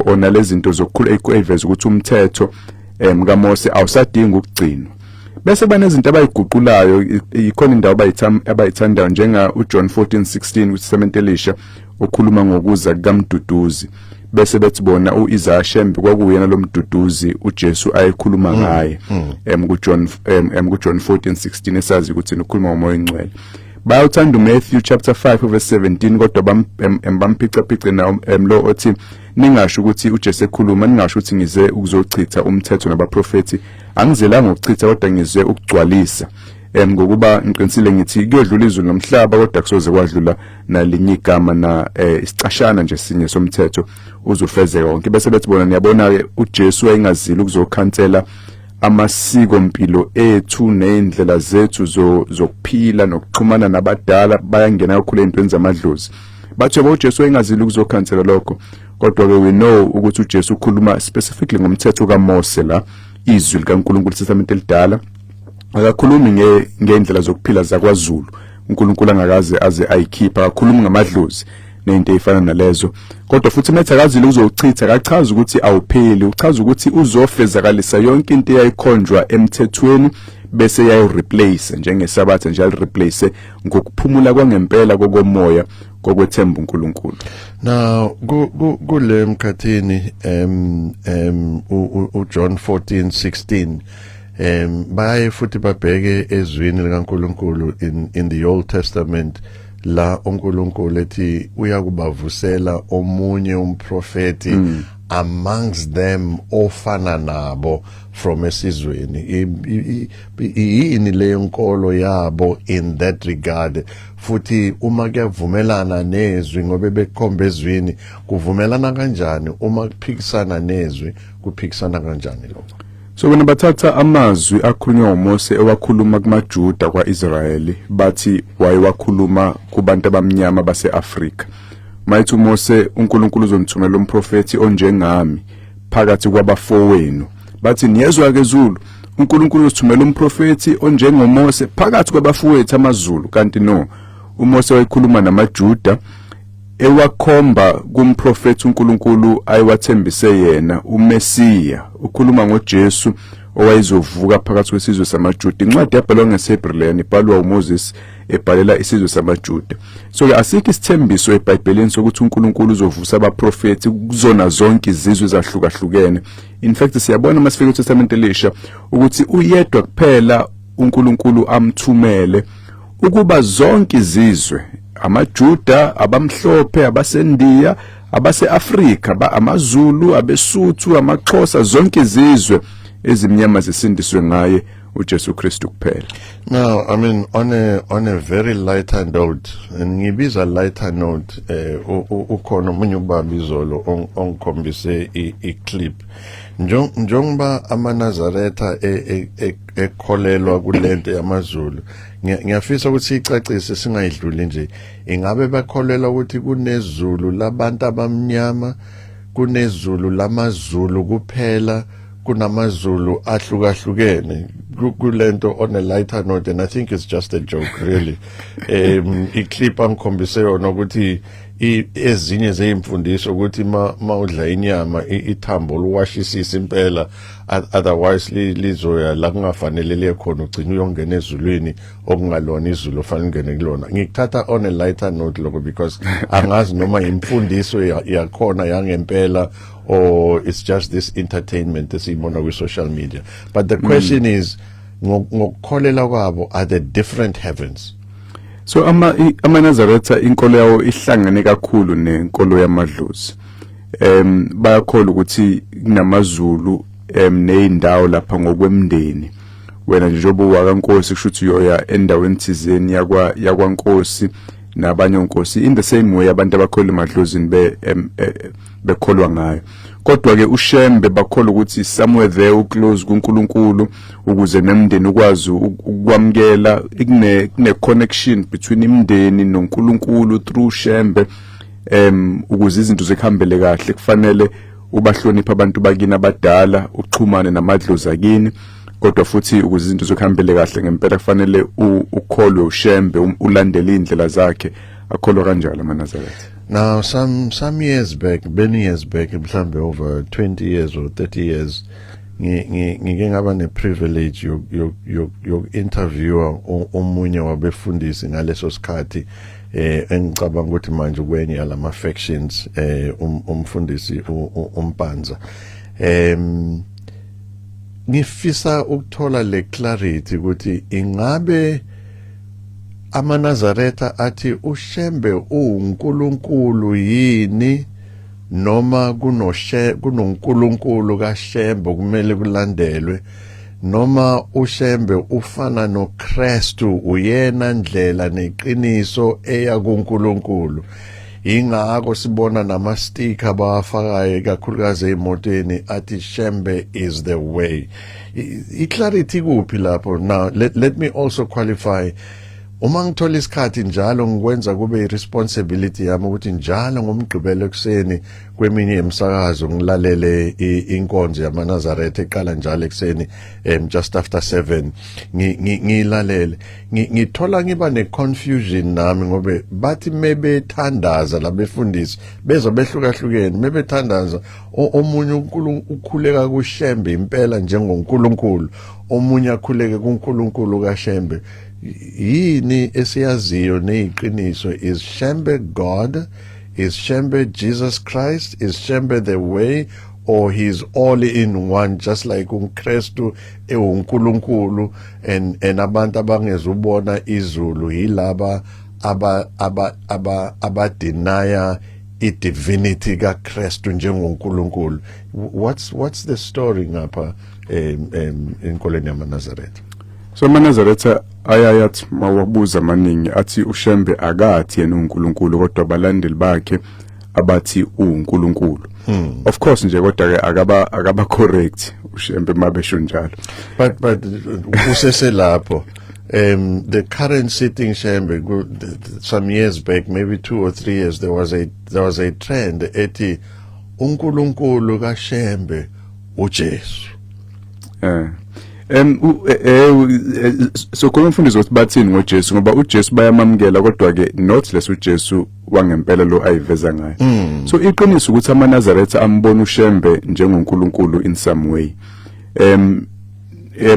onalezi zinto zokukhula eyiveza ukuthi umthetho kaMose awusadingi ukugcinwa. Bese banezinto abayiguqulayo, ikhona indawo abayithandayo njenga uJohn 14:16 kwiTestament elisha okhuluma ngokuza kukaMduduzi, bese bethi bona uIsaiah Shembe kwakuyena lo mduduzi uJesu ayekhuluma ngaye kuJohn 14:16, esazi ukuthi ukhuluma ngoMoya oNgcwele. Bayawuthanda uMatthew chapter 5 verse 17, kodwa bamphica phice na lo othi ningasho ukuthi uJesu ekhuluma, ningasho ukuthi ngize ukuzochitha umthetho nabaprofeti, angizelanga ukuchitha kodwa ngize ukugcwalisa, ngokuba ngiqinisile ngithi kuyodlula izulu nomhlaba kodwa kusoze kwadlula nalinye igama na isicashana nje sinye somthetho uzofezeka wonke. Bese bethi bona, niyabona ke, uJesu wayengazili ukuzokhansela amasiko mpilo ethu nezindlela zethu zokuphila nokuxhumana nabadala. Bayangena kakhulu ezintweni zamadlozi, bathi yabo uJesu wayengazili ukuzokhansela lokho. Kodwa ke we know ukuthi uJesu ukhuluma specifically ngomthetho kaMose la, izwi likaNkulunkulu, Testament elidala. Akakhulumi ngendlela zokuphila zakwaZulu uNkulunkulu angakaze aze ayikhipha, akakhulumi ngamadlozi nezinto ezifana nalezo. Kodwa futhi methi akazile ukuzochitha, akachaza ukuthi awupheli, uchaza ukuthi uzofezakalisa yonke into eyayikhonjwa emthethweni bese yayireplace njengesabatha nje, alireplace ngokuphumula kwangempela kokomoya kokwethemba uNkulunkulu. Now kule mkhathini uJohn 14:16, baye futhi babheke ezwini likaNkulunkulu in the Old Testament la uNkulunkulu ethi uyakubavusela omunye umprofeti amongst them ofana nabo from esizweni. Yini leyo nkolo yabo in that regard? Futhi uma kuyavumelana nezwi, ngoba bekhomba ezwini, kuvumelana kanjani? Uma kuphikisana nezwi, kuphikisana kanjani lokho? So bona bathatha amazwi akhulunywa uMose ewakhuluma kumaJuda kwaIsrayeli, bathi wayewakhuluma kubantu abamnyama baseAfrika. Mayithi uMose uNkulunkulu uzonithumela umprofeti onjengami phakathi kwabafowenu, bathi niyezwa ke Zulu, uNkulunkulu uzithumela umprofeti onjengoMose phakathi kwabafowethu amaZulu. Kanti no, uMose wayekhuluma namaJuda ewakhomba kumprofeti uNkulunkulu ayewathembise yena, uMesiya. Ukhuluma ngoJesu owayezovuka phakathi kwesizwe samaJuda. Incwadi yabhalwa ngesiHebrew lena, ibhalwa uMoses ebhalela isizwe samaJuda. So ke asikho isithembiso eBhayibhelini sokuthi uNkulunkulu uzovusa abaprofeti kuzona zonke izizwe ezahlukahlukene. In fact, siyabona masifika eTestament elisha ukuthi uyedwa kuphela uNkulunkulu amthumele ukuba zonke izizwe, amaJuda, abamhlophe, abasendiya, abase-Afrika, amaZulu, abeSuthu, amaXhosa, zonke izizwe ezimnyama zisindiswe ngaye uJesu Kristu kuphela. Now, I mean, on a very lighter note, ngibiza lighter note, ukhona omunye ubaba izolo ongikhombise i-clip. Njengoba amaNazaretha ekholelwa kulento yamaZulu, ngiyafisa ukuthi siyicacise singayidluli nje. Ingabe bakholelwa ukuthi kunezulu labantu abamnyama, kunezulu lamaZulu kuphela, kunamazulu ahlukahlukene kulento? On a lighter note, and I think it's just a joke really, iclip angikhombise yona ukuthi ezinye zeyimfundiso ukuthi ma udla inyama, ithambo luwashisisa impela, otherwise lizoya la kungafanele liye khona, ugcina uyongena ezulwini okungalona izulu ofanele ungene kulona. Ngikuthatha on a lighter note lokho because angazi noma imfundiso yakhona yangempela or it's just this entertainment esiyibona kwi-social media. But the question is, ngokukholela kwabo, are there different heavens? So amaNazaretha inkolo yawo ihlangene kakhulu nenkolo yamadlozi. Bayakholwa ukuthi kunamazulu nezindawo lapha ngokwemndeni. Wena nje njengoba wakaNkosi, kusho ukuthi uyoya endaweni thizeni yakwaNkosi nabanye onkosi, in the same way abantu abakholwa emadlozini bekholwa ngayo. Kodwa ke uShembe bakholwa ukuthi somewhere there uclose kuNkulunkulu, ukuze nemndeni ukwazi ukwamukela, kune connection between imndeni noNkulunkulu through Shembe. Ukuze izinto zikuhambele kahle kufanele ubahloniphe abantu bakini abadala, uxhumane namadlozi akini. Kodwa futhi ukuze izinto zikuhambele kahle ngempela kufanele ukholwe uShembe, ulandele indlela zakhe. Akholwa kanjalo amaNazaretha. Now some years back, many years back, mhlambe over 20 years or 30 years, ngike ngaba ne privilege yok interviewer omunye wabefundisi ngaleso sikhathi, engicabanga ukuthi manje kwenye yalama factions, umfundisi uMpanza. Ngifisa ukuthola le clarity ukuthi ingabe amaNazaretha athi uShembe uNkulunkulu yini, noma kunoNkulunkulu kaShembe kumele kulandelwe, noma uShembe ufana noKristu, uyena ndlela neqiniso eya kuNkulunkulu? Ingakho sibona nama sticker abawafakayo ikakhulukazi ezimotweni athi "Shembe is the way". I clarity kuphi lapho? Now let me also qualify. Uma ngithola isikhathi njalo ngikwenza kube i-responsibility yami ukuthi njalo ngomgqibelo ekuseni kweminye imisakazo ngilalele inkonzo yamaNazaretha eqala njalo ekuseni, just after 7, ngiyilalele. Ngithola ngiba ne-confusion nami ngoba bathi mebethandaza labefundisi bezwa behlukahlukene, mebethandaza omunye ukhuleka kuShembe impela njengoNkulunkulu, omunye akhuleke kuNkulunkulu kaShembe. Yini esiyaziyo neyiqiniso? Is Shembe God? Is Shembe Jesus Christ? Is Shembe the way, or he's all in one, just like uKristu ewuNkulunkulu, and abantu abangezubona izulu yilaba aba denya i-divinity kaKristu njengoNkulunkulu? What's the story ngapha enkolweni yamaNazaretha? So amaNazaretha ayayathi mawabuza amaningi athi uShembe akathi yena uNkulunkulu, kodwa abalandeli bakhe abathi uNkulunkulu. Of course nje, kodwa ke akaba correct uShembe mabesho njalo. But useselapho, the current sitting Shembe, some years back, maybe 2 or 3 years, there was a trend ethi uNkulunkulu kaShembe uJesu. So khona umfundisi ukuthi bathini ngoJesu, ngoba uJesu bayamamukela, kodwa ke not leso uJesu wangempela lo ayiveza ngayo. So iqiniso ukuthi amaNazaretha ambona uShembe njengoNkulunkulu in some way.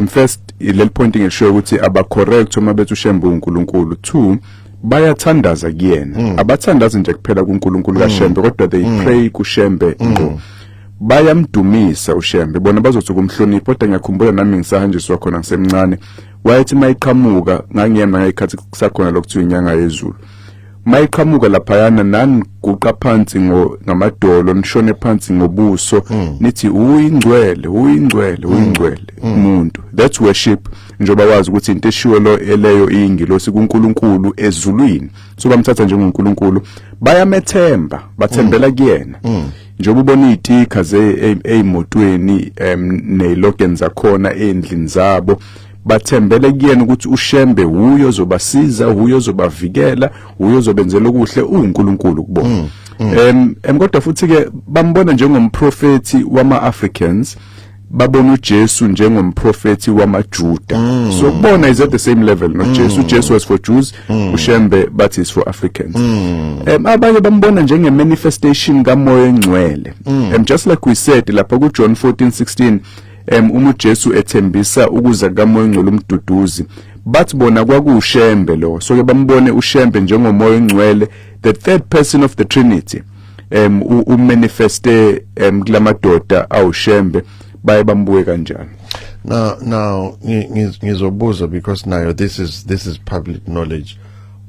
First, leli point ngisho ukuthi aba correct uma bethi uShembe uNkulunkulu. Two, bayathandaza kuyena. Abathandazi nje kuphela kuNkulunkulu kaShembe, kodwa they pray kuShembe ngqo. Bayamdumisa uShembe, bona bazothi kumhlonipha. Kodwa ngiyakhumbula nami ngisahanjiswa khona ngisemncane, wayethi mayiqhamuka, ngangiyema ngayikhathi kusakhona lokuthiwa inyanga yezulu, mayiqhamuka laphayana naniguqa phansi ngamadolo, nishone phansi ngobuso, nithi uyingcwele, uyingcwele, uyingcwele umuntu. That's worship, njengoba wazi ukuthi into eshiwo lo eleyo iyingilosi kuNkulunkulu ezulwini. So bamthatha njengoNkulunkulu, bayamethemba, bathembela kuyena, njengoba ubona izitikha ze eyimotweni nezilogan zakhona endlini zabo. Bathembele kuyena ukuthi uShembe uyo ozobasiza, uyo ozobavikela, uyo ozobenzela okuhle, uNkulunkulu kubona. Kodwa futhi ke bambona njengomprofeti wama Africans, babona uJesu njengomprofeti wamaJuda. So kubona is at the same level noJesu. uJesu was for Jews, uShembe but is for Africans. Abanye bambona njenge manifestation kaMoya Engcwele, just like we said lapha ku John 14:16, uma uJesu ethembisa ukuza kaMoya Engcwele umduduzi, bathi bona kwakuuShembe lo. So ke bambone uShembe njengoMoya Engcwele, the third person of the Trinity, umanifeste kulamadoda awuShembe, baye bambuke kanjalo. Now ngizobuza because now this is public knowledge.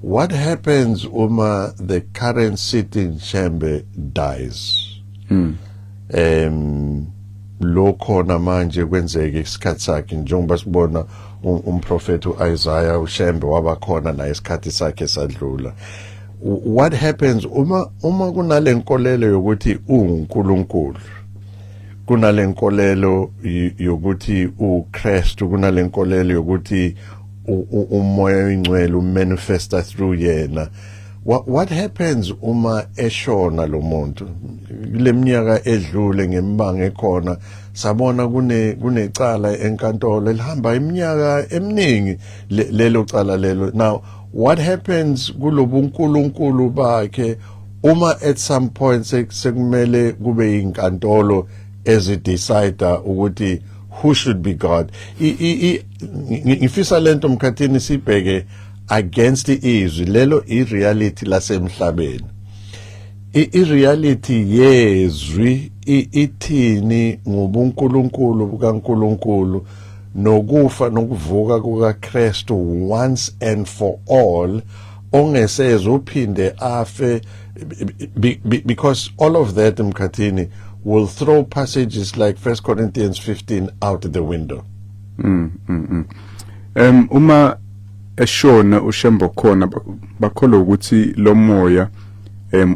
What happens uma the current sitting Shembe dies? Lo khona manje kwenzeke isikhathi sakhe, njengoba sibona umprofeti uIsaiah, uShembe waba khona naye isikhathi sakhe sadlula. What happens uma kunale nkolelo yokuthi uNkulunkulu, kunale nkolelo yokuthi uKristu, kunale nkolelo yokuthi uMoya oNgcwele umanifesta through yena? What happens uma eshona lo muntu? Kuleminyaka edlule, ngembanga ekhona, sabona kunecala enkantolo elihamba iminyaka eminingi, lelo cala lelo. Now what happens kulobunkulunkulu bakhe uma at some point sekumele kube inkantolo ezidecide ukuthi who should be God? Ngifisa lento, Mkhathini, sibheke against izwi lelo, i-reality lasemhlabeni. I-reality yezwi ithini ngobunkulunkulu bukaNkulunkulu nokufa nokuvuka kukaKristu once and for all, ongeseze uphinde afe? Because all of that, Mkhathini, will throw passages like 1 Corinthians 15 out the window. Uma eshona uShembe khona, bakholwa ukuthi lo moya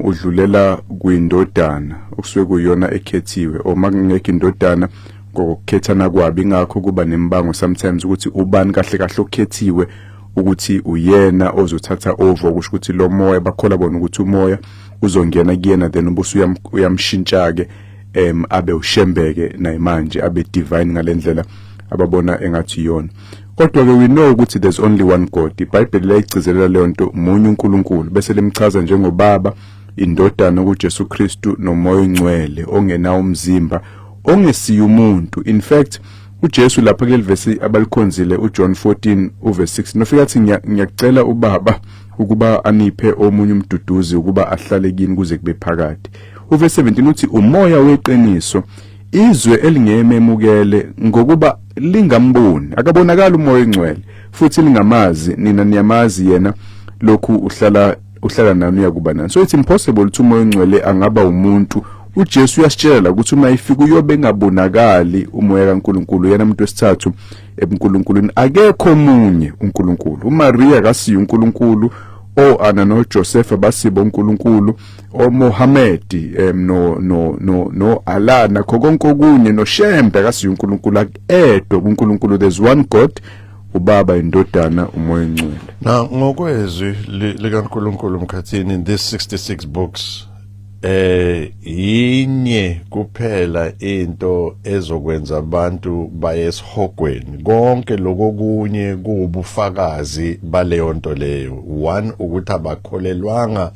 udlulela kwindodana okusuke kuyona ekhethiwe, uma kungekho indodana ngokukhethana kwabi. Ingakho kuba nembango sometimes ukuthi ubani kahle kahle okhethiwe ukuthi uyena ozothatha over, kusho ukuthi lo moya, bakhola bona ukuthi umoya uzongena kuyena, then ubusu uyamshintsha ke abe uShembeke naye manje, abe divine ngalendlela ababona engathi iyona. Kodwa ke we know ukuthi there's only one God. IBhayibheli liyayigcizelela leyo nto, munye uNkulunkulu, bese limchaza njengobaba, indodana kuJesu Kristu, noMoya oNgcwele ongenawo umzimba, ongesiyo umuntu. In fact, uJesu lapha kuleli verse abalikhonzile, uJohn 14 uverse 6, nofika athi, "Ngiyakucela ubaba ukuba aniphe omunye umduduzi ukuba ahlale kini kuze kube phakade." Uverse 17 uthi, "Umoya weqiniso, izwe elingememukele ngokuba lingamboni." Akabonakala uMoya oNgcwele, futhi lingamazi. Nina niyamazi yena, lokhu uhlala nani, uyakuba nani. So it's impossible ukuthi uMoya oNgcwele angaba umuntu. uJesu uyasitshela ukuthi uma ifika uyobe engabonakali umoya kaNkuluNkulu, yena umuntu wesithathu ebuNkulunkulwini. Akekho omunye uNkulunkulu. uMaria akasiyo uNkulunkulu, oAna noJoseph basibo uNkulunkulu, oMohammed no Allah nakho konke okunye, noShembe akasiyo uNkulunkulu. Akedwa kuNkulunkulu. There's one God, uBaba, iNdodana, uMoya oNgcwele. Na ngokwezwi likaNkulunkulu, Mkhathini, in this 66 books, yinye kuphela into ezokwenza abantu baye esihogweni. Konke lokokunye kuwubufakazi baleyo nto leyo. One, ukuthi abakholelwanga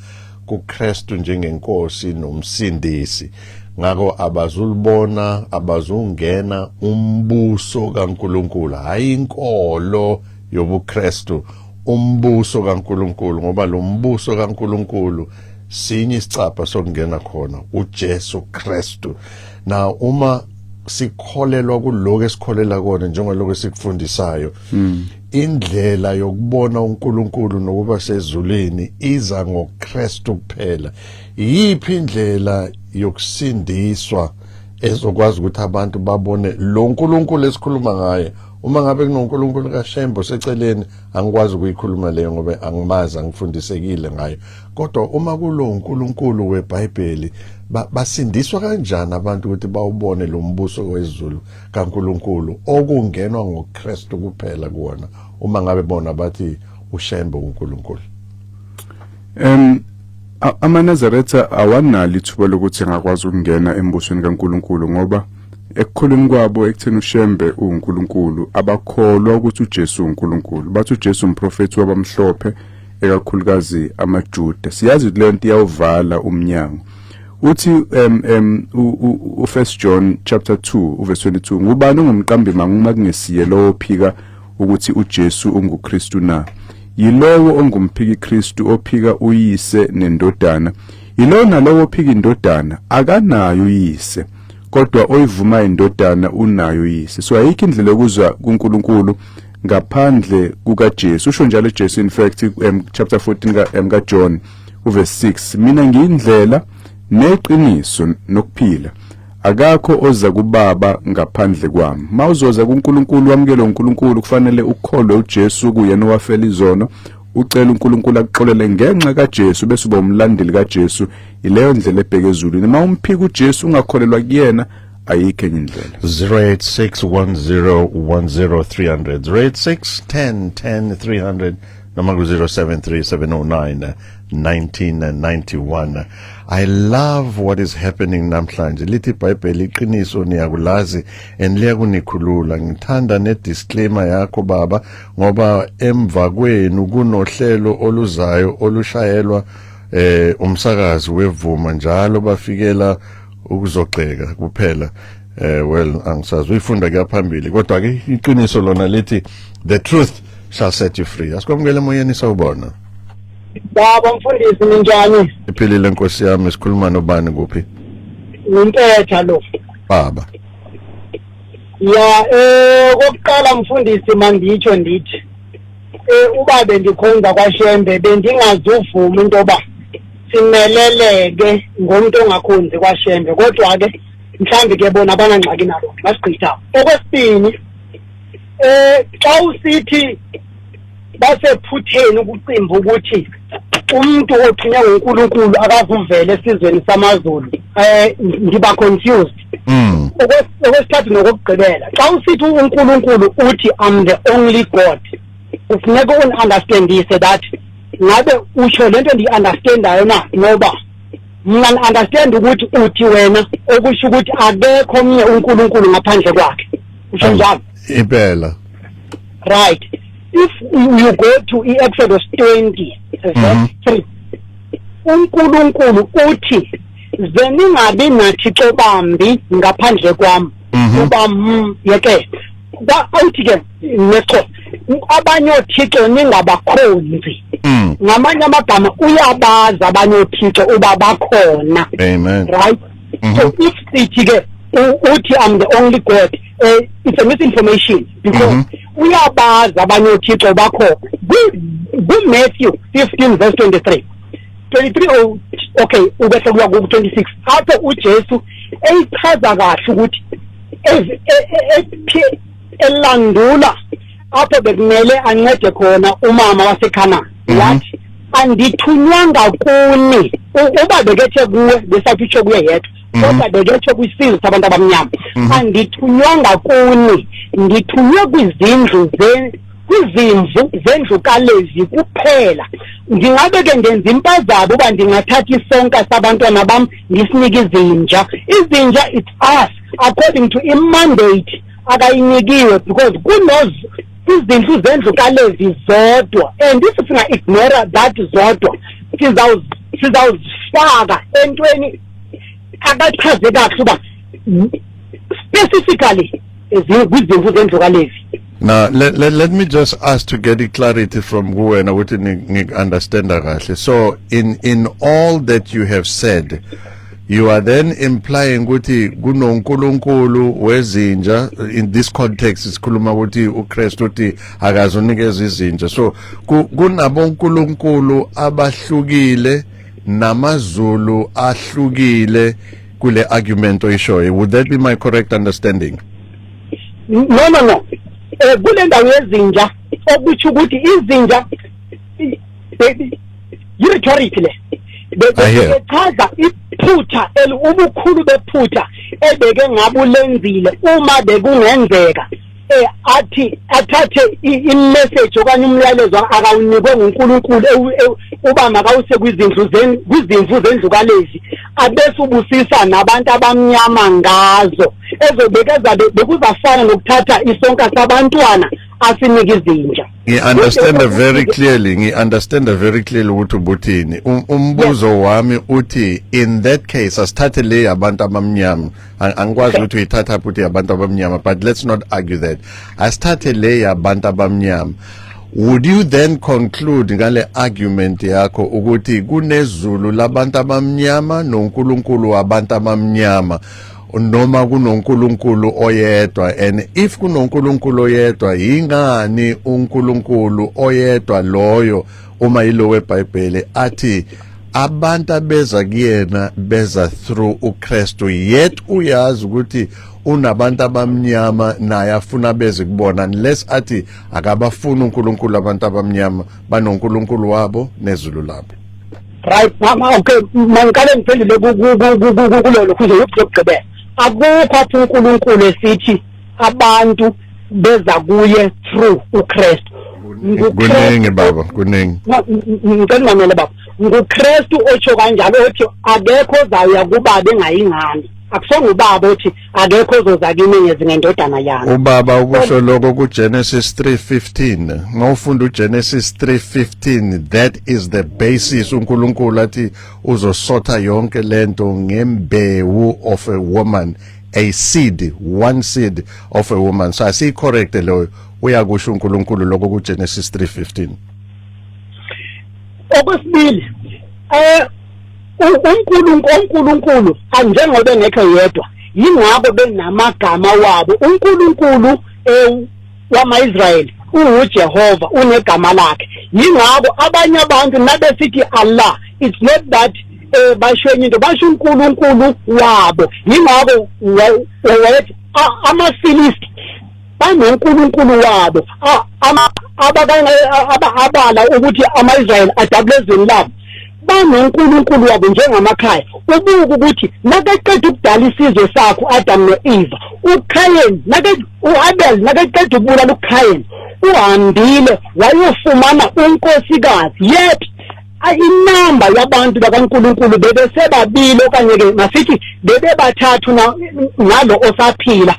kuKristu njengenkosi nomsindisi, ngakho abazulibona, abazungena umbuso kaNkulunkulu, hayi inkolo yobuKristu, umbuso kaNkulunkulu, ngoba lo mbuso kaNkulunkulu sinye isicapha sokungena khona, uJesu Kristu. Na uma sikholelwa kuloko esikholela kona, njengaloko esikufundisayo, indlela yokubona uNkulunkulu nokuba sezulwini iza ngoKristu kuphela. Yiphi indlela yokusindiswa ezokwazi ukuthi abantu babone lo nkulunkulu esikhuluma ngaye, uma ngabe kunonkulunkulu kaShembe seceleni? Angikwazi ukuyikhuluma leyo ngoba angimazi, angifundisekile ngayo. Kodwa uma kulo uNkulunkulu weBhayibheli, basindiswa kanjani abantu ukuthi bawubone lo mbuso wezulu kaNkulunkulu okungenwa ngoKristu kuphela kuwona, uma ngabe bona bathi uShembe uNkulunkulu? AmaNazaretha awanalo ithuba lokuthi angakwazi ukungena embusweni kaNkulunkulu, ngoba ekukholweni kwabo ekutheni uShembe uNkulunkulu, abakholwa ukuthi uJesu uNkulunkulu. Bathi uJesu umprofethi wabamhlophe, ekakhulukazi amaJuda. Siyazi ukuthi leyo nto iyawuvala umnyango. Uthi u First John chapter 2 uverse 22, "Ngubani ongumqambi manga uma kungesiye lowo ophika ukuthi uJesu unguKristu na? Yilowo ongumphiki Kristu, ophika uyise nendodana. Yilowo nalowo ophika indodana akanayo uyise, kodwa oyivuma indodana unayo uyise." So ayikho indlela yokuzwa kuNkulunkulu ngaphandle kukaJesu. Usho njalo uJesu, in fact, chapter 14 ka John uverse 6, "Mina ngiyindlela neqiniso nokuphila, akakho oza kubaba ngaphandle kwami." Mawuzoza kuNkulunkulu, wamukele uNkulunkulu, kufanele ukholwe uJesu kuyena owafela izono, ucela uNkulunkulu akuxolele ngenxa kaJesu, bese uba umlandeli kaJesu. Ileyo ndlela ebheke ezulwini. Mawumphika uJesu, ungakholelwa kuyena, ayikho enye indlela. 086 10 10 300, 086 10 10 300. noma ku 073 709 1991. I love what is happening namhlanje. Lithi iBhayibheli, iqiniso niyakulazi and liyakunikhulula. Ngithanda ne disclaimer yakho, baba, ngoba emva kwenu kunohlelo oluzayo olushayelwa umsakazi wevuma njalo, bafikela ukuzogxeka kuphela. Well, angisazi uyifunda kuyaphambili, kodwa ke iqiniso lona lithi the truth shall set you free. Asikwamukele emoyeni, sawubona. Baba mfundisi, ninjani? Iphilile, nkosi yami. Sikhuluma nobani, kuphi? Ngimpetha lo. Baba. Ya, kokuqala mfundisi, manditsho ndithi uba bendikhonza kwaShembe, bendingazuvuma into yoba simeleleke ngomuntu ongakhonzi kwaShembe, kodwa ke mhlawumbi ke bona abanangxaki nalo, masigqitha. Okwesibini, xa usithi basephutheni ukucimba ukuthi umuntu othunywe nguNkulunkulu akazuvela esizweni samaZulu, ngiba confused. Okwesithathu nokokugqibela, xa usithi uNkulunkulu uthi "I'm the only God", kufuneka uni-understandise that ngabe utsho le nto ndiyi-understandayo na, ngoba mna ndi-understand ukuthi uthi wena okusho ukuthi akekho omnye uNkulunkulu ngaphandle kwakhe, usho njalo? Impela. Right, if you go to i-Exodus 20 verse 3, uNkulunkulu uthi, "Ze ningabi nathixo bambi ngaphandle kwam." Uba yeke awuthi ke nesiXhosa, abanye oothixo ningabakhonzi. Ngamanye amagama, uyabazi abanye oothixo uba bakhona. Amen. Right, so if sithi ke uthi "I'm the only God", it's a misinformation because uyabazi abanye oothixo bakhona. Ku-Matthew 15 verse 23 23, oh, okay, ubehle kuya ku-26, apho uJesu eyichaza kahle ukuthi elandula apho bekumele ancede khona umama waseKhanani, wathi, "Andithunywanga kuni." Uba bekethe kuwe, besathi utsho kuye yedwa, kodwa beketsho kwisizwe sabantu abamnyama. "Andithunywanga kuni, ndithunywe kwizindlu ze kwizimvu zendlu kaLevi kuphela. Ndingabe ke ndenza impazamo uba ndingathatha isonka sabantwana bam ndisinike izinja." Izinja, it's us, according to imandate akayinikiwe, because kunoz izindlu zendlu kaLevi zodwa, and if singa-ignora that zodwa, sizawuzifaka entweni akachaze kakuhle uba specifically kwizimvu zendlu kaLevi. Now let me just ask to get clarity from kuwena ukuthi ngi-understanda kahle. So in all that you have said, you are then implying ukuthi kunoNkulunkulu wezinja. In this context sikhuluma ukuthi uKristu uthi akazonikeza izinja, so kunabonkulunkulu abahlukile namazulu ahlukile kule argument oyishoyo. Would that be my correct understanding? No, kule ndawo yezinja, okutsho ukuthi izinja yi-rhetoric le. I hear. Bechaza iphutha ubukhulu bephutha ebeke ngabulenzile uma bekungenzeka athi athathe i-message okanye umyalezo akawunikwe nguNkulunkulu uba makawuse kwizindlu kwizimvu zendlu kaLevi, abese ubusisa nabantu abamnyama ngazo, ezobekeza bekuzafana nokuthatha isonka sabantwana asinike izinja. Ngi-understand very clearly, ngi-understand very clearly ukuthi ubuthini. Umbuzo wami uthi, in that case, asithathe le yabantu abamnyama. Angikwazi ukuthi uyithatha futhi yabantu abamnyama, but let's not argue that. Asithathe le yabantu abamnyama. Would you then conclude ngale argument yakho ukuthi kunezulu labantu abamnyama noNkulunkulu wabantu abamnyama, noma kunoNkulunkulu oyedwa? And if kunoNkulunkulu oyedwa, yingani uNkulunkulu oyedwa loyo, uma yilo weBhayibheli, athi abantu abeza kuyena beza through uKristu, yet uyazi ukuthi unabantu abamnyama naye afuna beze kubona, unless athi akabafuni uNkulunkulu abantu abamnyama, banoNkulunkulu wabo nezulu labo? Right, mama, okay, mangiqale ngiphendule kulolo kuze yokugqibela. Akukho apho uNkulunkulu esithi abantu beza kuye through uKristu. Kuningi baba, kuningi. Ngicela ungamele baba. NguKristu otsho kanjalo, othi akekho ozawuya kubaba engayingane. Akusonga ubaba othi akekho ozoza kimi ngezingendodana yami. Ubaba ukusho lokho kuGenesis 3:15. Mawufunda uGenesis 3:15, that is the basis uNkulunkulu athi uzosotha yonke lento ngembewu of a woman, a seed, one seed of a woman. So asi correct lo, uyakusho uNkulunkulu lokho kuGenesis 3:15. Okwesibili, uNkulunkulu anjengoba engekho yedwa, yingakho benamagama wabo. uNkulunkulu wama-Israyeli uJehova, unegama lakhe. Yingakho abanye abantu nabesithi Allah, it's not that basho enye into, basho uNkulunkulu wabo. Yingakho wayethi amaFilisti banoNkulunkulu wabo, abala ukuthi ama-Israyeli adabule ezweni labo, banoNkulunkulu wabo njengamakhaya. Ubuka ukuthi nakeqeda ukudala isizwe sakho Adam no-Eva, uKayin, u-Abel nakeqeda ukubulala uKayin, uhambile wayofumana unkosikazi. Yet inamba yabantu bakaNkulunkulu bebesebabili, okanye ke masithi bebebathathu nalo osaphila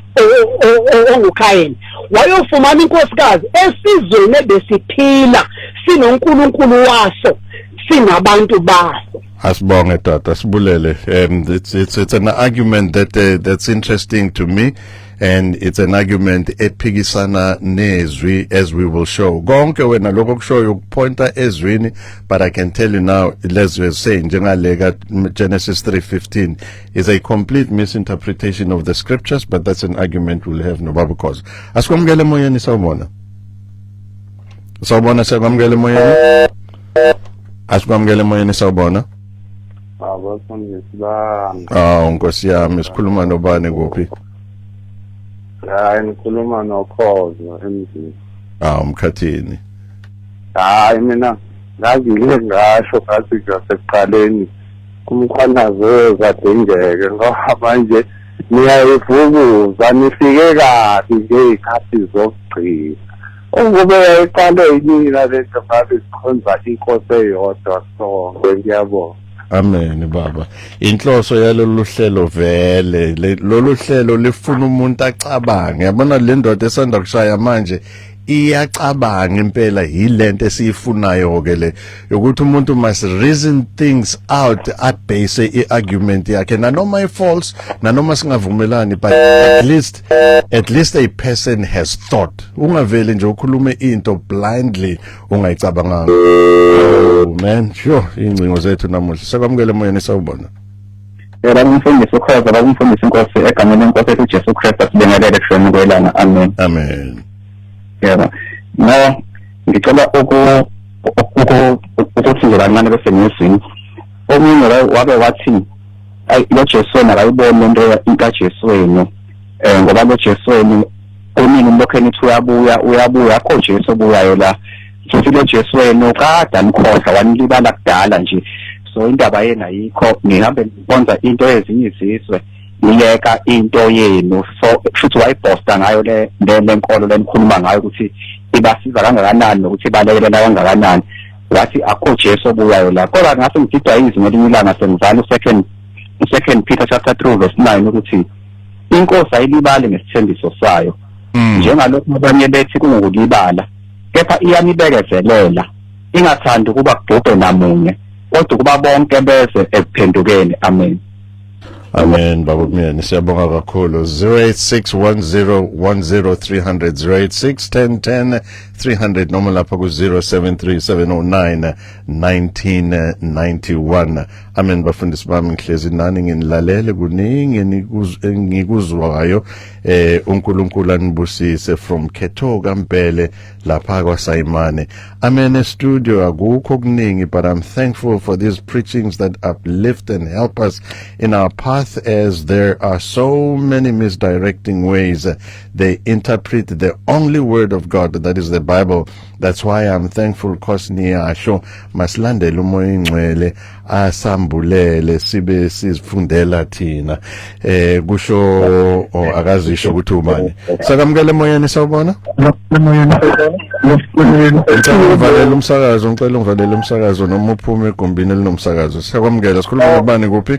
onguKayin, wayofumana inkosikazi esizweni ebesiphila sinoNkulunkulu waso, sinabantu baso. Asibonge tata, sibulele. It's an argument that's interesting to me, and it's an argument ephikisana nezwi, as we will show. Konke wena lokho kushoyo ukupointa ezwini, but I can tell you now, let's say njengale ka Genesis 3:15 is a complete misinterpretation of the scriptures, but that's an argument we'll have nobaba cause. Asikwamukele emoyeni, sawubona. Sawubona, siyakwamukela emoyeni. Asikwamukele emoyeni, sawubona. Abafundisi bami. Ah, Nkosi yami, sikhuluma nobani, kuphi? Hayi, ngikhuluma noKhozo emzini. Ah, umkhathini. Hayi, mina ngangike ngasho ngathi ngasekuqaleni umkhwanazi kwadingeke, ngoba manje niyayivukuza, nifike kabi ngey'khathi zokugcina. Ukube yayiqale yinina lento, ngabe sikhonza inkosi eyodwa sonke. Ngiyabonga. Amen baba. Inhloso yalolu hlelo vele, lolu hlelo lifuna umuntu acabange. Yabona le ndoda esanda kushaya manje iyacabanga impela, yilento esiyifunayo ke le, ukuthi umuntu must reason things out, abase i-argument yakhe, nanoma i-false, nanoma singavumelani, but at least a person has thought. Ungaveli nje ukhulume into blindly ungayicabanganga. Oh man, sure, ingcingo zethu namuhla. Sekwamukele emoyeni, sawubona. Yebo, umfundisi uKhoza, bakumfundisi inkosi, egameni lenkosi ethu uJesu Kristu, sibingelele kushoni kwelanga. Amen. Amen. Yebo. No, ngicela ukuthi nje kancane bese ngizwini. Omunye wabe wathi, ayi, lo Jesu wena akayiboni lento kaJesu wenu. Ngoba lo Jesu wenu kunini lokho enithi uyabuya, uyabuya, akho Jesu obuyayo la. Futhi lo Jesu wenu kade anikhohlwa, wanilibala kudala nje. So indaba yena ayikho, nihambe nikhonza into ezinye izizwe, niyeka into yenu. So futhi wayiposta ngayo le lenkolo lenikhuluma ngayo ukuthi ibasiza kangakanani nokuthi ibalekelela kangakanani. Wathi akho Jesu obuyayo la. Kodwa ngase ngididwa izwi ngelinye ilanga sengivala u-Second Peter chapter 3 verse 9 ukuthi inkosi ayilibali ngesithembiso sayo, njengalokhu abanye bethi kungukulibala, kepha iyanibekezelela, ingathandi ukuba kubhubhe namunye, kodwa ukuba bonke beze ekuphendukeni. Amen. Amen baba Myeni, siyabonga kakhulu. 0861010 300, 086 10 10 300, noma lapha ku 073709 1991. Amen bafundisi bami, ngihlezi nani nginilalele, kuningi engikuzwayo. uNkulunkulu anibusise. From Khetho kaMpele lapha kwaSayimane. Amen. Studio akukho okuningi, but I'm thankful for these preachings that uplift and help us in our path. path as there are so many misdirecting ways. They interpret the only word of God, that is the Bible. That's why I'm thankful cause niyasho masilandele uMoya oyiNgcwele asambulele sibe sizifundela thina. Kusho akazisho ukuthi ubani. Sakamukele emoyeni, sawubona. Ngicela ungivalele umsakazo, ngicela ungivalele umsakazo noma uphume egumbini elinomsakazo. Siyakwamukela, sikhuluma nobani, kuphi?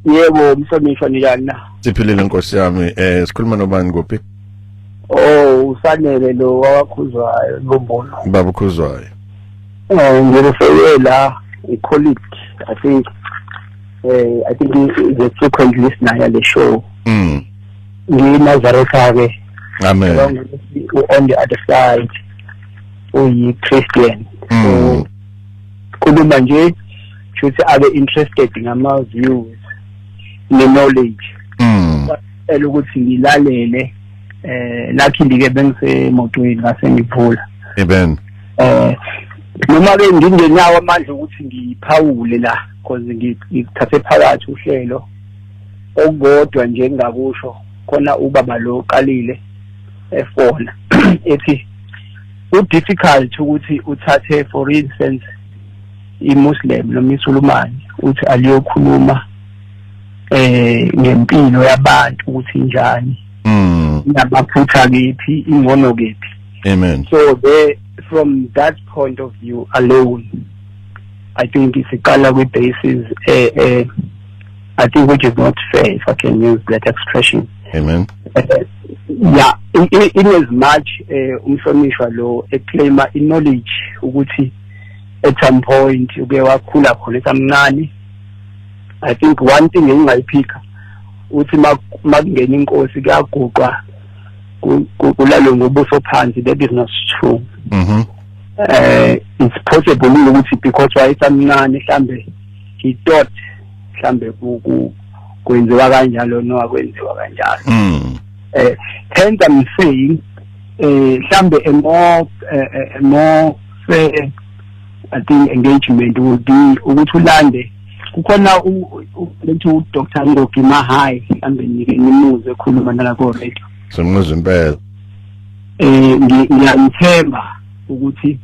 Yebo, mhlonishwa, njani na? Siphilile, nkosi yami. Sikhuluma nobani, kuphi? Oh, uSanele lo waKhuzwayo Lombono. Baba Khuzwayo. Ngirefere la i-colleague, I think I think is a frequent listener yale show. NgiNazaretha ke. Amen. On the other side uyi Christian. So khuluma nje shuthi abe interested ngama views ne knowledge. Elokuthi ngilalele, luckily ke bengisemotweni ngase ngivula. Amen. Noma ke ngingenawo amandla ukuthi ngiphawule la because ngithathe phakathi uhlelo, okukodwa nje engingakusho khona, ubaba lo uqalile efona ethi ku difficult ukuthi uthathe, for instance, iMuslim noma iSulumane uthi aliyokhuluma ngempilo yabantu ukuthi injani, namaphutha kephi, ingcono kephi. Amen. So there, from that point of view alone, I think isiqala kwi-basis I think which is not fair, if I can use that expression. Amen. Yeah, in as much umhlonishwa lo eclaima i-knowledge ukuthi at some point uke wakhula khona esamncane, I think one thing engingayiphika uthi makungena inkosi kuyaguqwa kulalwe ngobuso phansi, that is not true. It's possible ukuthi because wayesamncane mhlambe he thought mhlambe kwenziwa kanjalo, no, akwenziwa kanjalo. Hence I'm saying mhlambe a more fair, I think, engagement would be ukuthi ulande kukhona lethi uDr Ngogi Mahai, mhlambe nike nimuzwe ekhuluma nala ko radio. Simuzwa impela. Ngiyamthemba ukuthi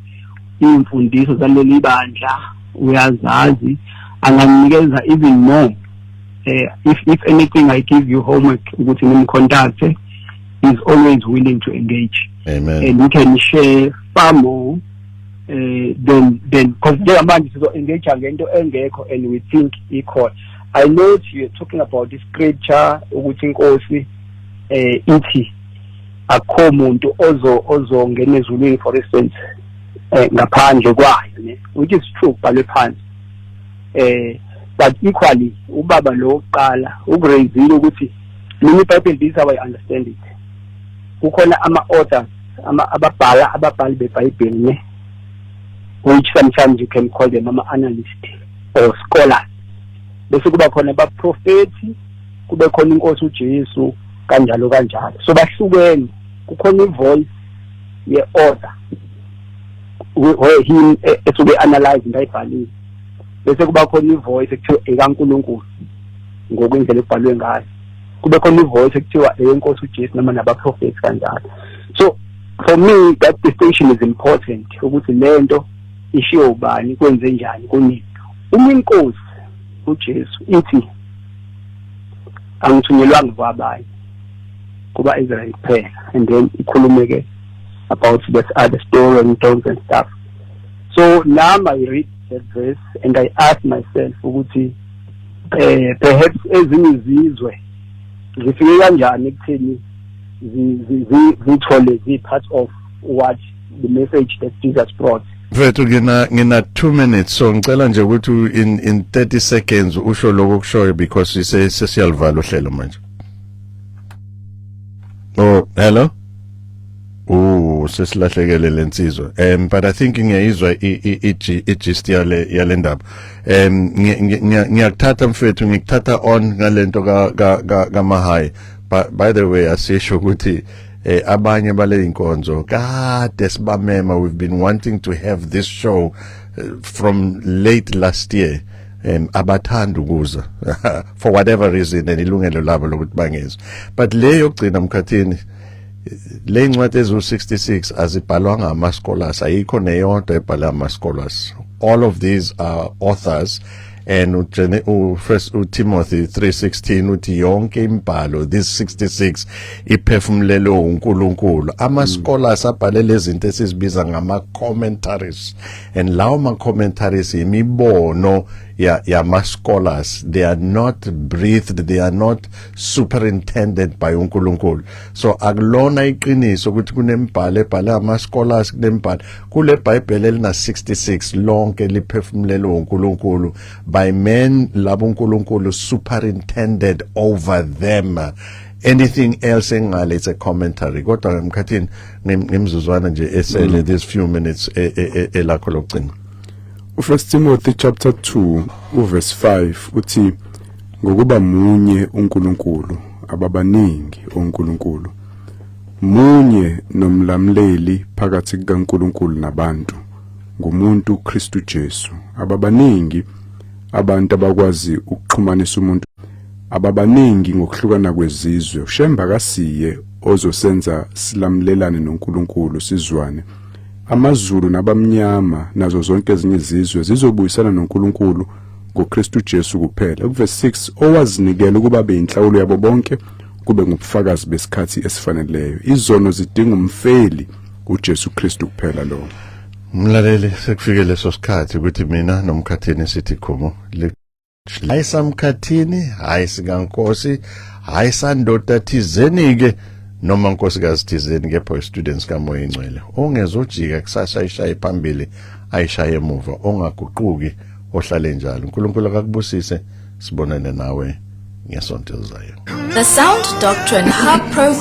imfundiso zaleli bandla uyazazi, anganikeza even more. If anything, I give you homework ukuthi nimcontact. He's always willing to engage. Amen. And we can share far more than because njengamanje sizo engage ngento engekho and we think ikhona. I know you're talking about the scripture ukuthi inkosi ithi akukho muntu ozongena ezulwini, for instance, ngaphandle kwayo ne, which is true, kubhalwe phansi. But equally ubaba lo oqala ukuraisile ukuthi mina iBhayibheli, this is how I understand it, kukhona ama authors, ama ababhala ababhali beBhayibheli ne, which sometimes you can call them ama analyst or scholars, bese kuba khona abaprofeti, kube khona inkosi uJesu, kanjalo kanjalo. So bahlukene, kukhona ivoice ye-author where him esuke analyze into ayibhalile, bese kuba khona ivoice ekuthiwa ekaNkulunkulu ngokwendlela ekubhalwe ngayo, kube khona ivoice ekuthiwa eyenkosi uJesu noma nabaprofeti kanjalo. So for me that distinction is important, ukuthi lento ishiwo ubani, kwenze njani, kunini. Uma inkosi uJesu ithi angithunyelwanga kwabanye, kuba Israel kuphela, and then ikhulume ke about this other story and things and stuff, so now I read that verse and I ask myself ukuthi perhaps ezinye izizwe zifike kanjani ekutheni zithole zi part of what the message that Jesus brought. Mfethu, ngina 2 minutes, so ngicela nje ukuthi in 30 seconds usho lokho kushoyo because sesiyalivala uhlelo manje. Oh, hello. Oh, sesilahlekele lensizwa. But I think ngiyayizwa i gist yale ndaba. Ngiyakuthatha mfethu, ngikuthatha on ngalento ka kaMahai. But by the way, asisho ukuthi abanye bale inkonzo kade sibamema, we've been wanting to have this show from late last year. Abathanda ukuza for whatever reason, and ilungelo labo lokuthi bangezwe. But le yokugcina, Mkhathini, le incwadi ezu-66 azibhalwanga ama scholars, ayikho neyodwa ebhalwe ama scholars. All of these are authors, and uFirst uTimothy 3:16 uthi yonke imibhalo, this 66, iphefumulelwe uNkulunkulu. Ama scholars abhale lezi zinto esizibiza ngama commentaries, and lawo ma commentaries imibono ya yama scholars. They are not breathed, they are not superintended by uNkulunkulu. So akulona iqiniso ukuthi kunemibhalo ebhale ama scholars, kunemibhalo kule Bible elina 66. Lonke liphefumulelwe uNkulunkulu by men labo uNkulunkulu superintended over them. Anything else engale, it's a commentary. Kodwa, Mkhathini, ngimzuzwana nje esele, these few minutes, elakho lokugcina. UFirst Timothy chapter 2 uverse 5 uthi, "Ngokuba munye uNkulunkulu, ababaningi oNkulunkulu, munye nomlamleli phakathi kukaNkulunkulu nabantu, ngumuntu Kristu Jesu." Ababaningi abantu abakwazi ukuxhumanisa umuntu, ababaningi ngokuhlukana kwezizwe. Ushemba kasiye ozosenza silamlelane noNkulunkulu, sizwane. AmaZulu nabamnyama nazo zonke ezinye izizwe zizobuyisana noNkulunkulu ngoKristu Jesu kuphela. Kuverse 6, "Owazinikela ukuba beyinhlawulo yabo bonke, kube ngubufakazi besikhathi esifaneleyo." Izono zidinga umfeli, uJesu Kristu kuphela lo. Mlaleli, sekufike leso sikhathi ukuthi mina noMkhathini sithi khumo. Hayi samkhathini, hayi sikaNkosi, hayi sandoda thizeni ke noma nkosikazi thizeni, kepha students kaMoya Ingcwele ongezojika kusasa ayishaye phambili, ayishaye emuva, ongaguquki, ohlale njalo. uNkulunkulu akakubusise, sibonane nawe ngesonto elizayo. The Sound Doctrine Hub program.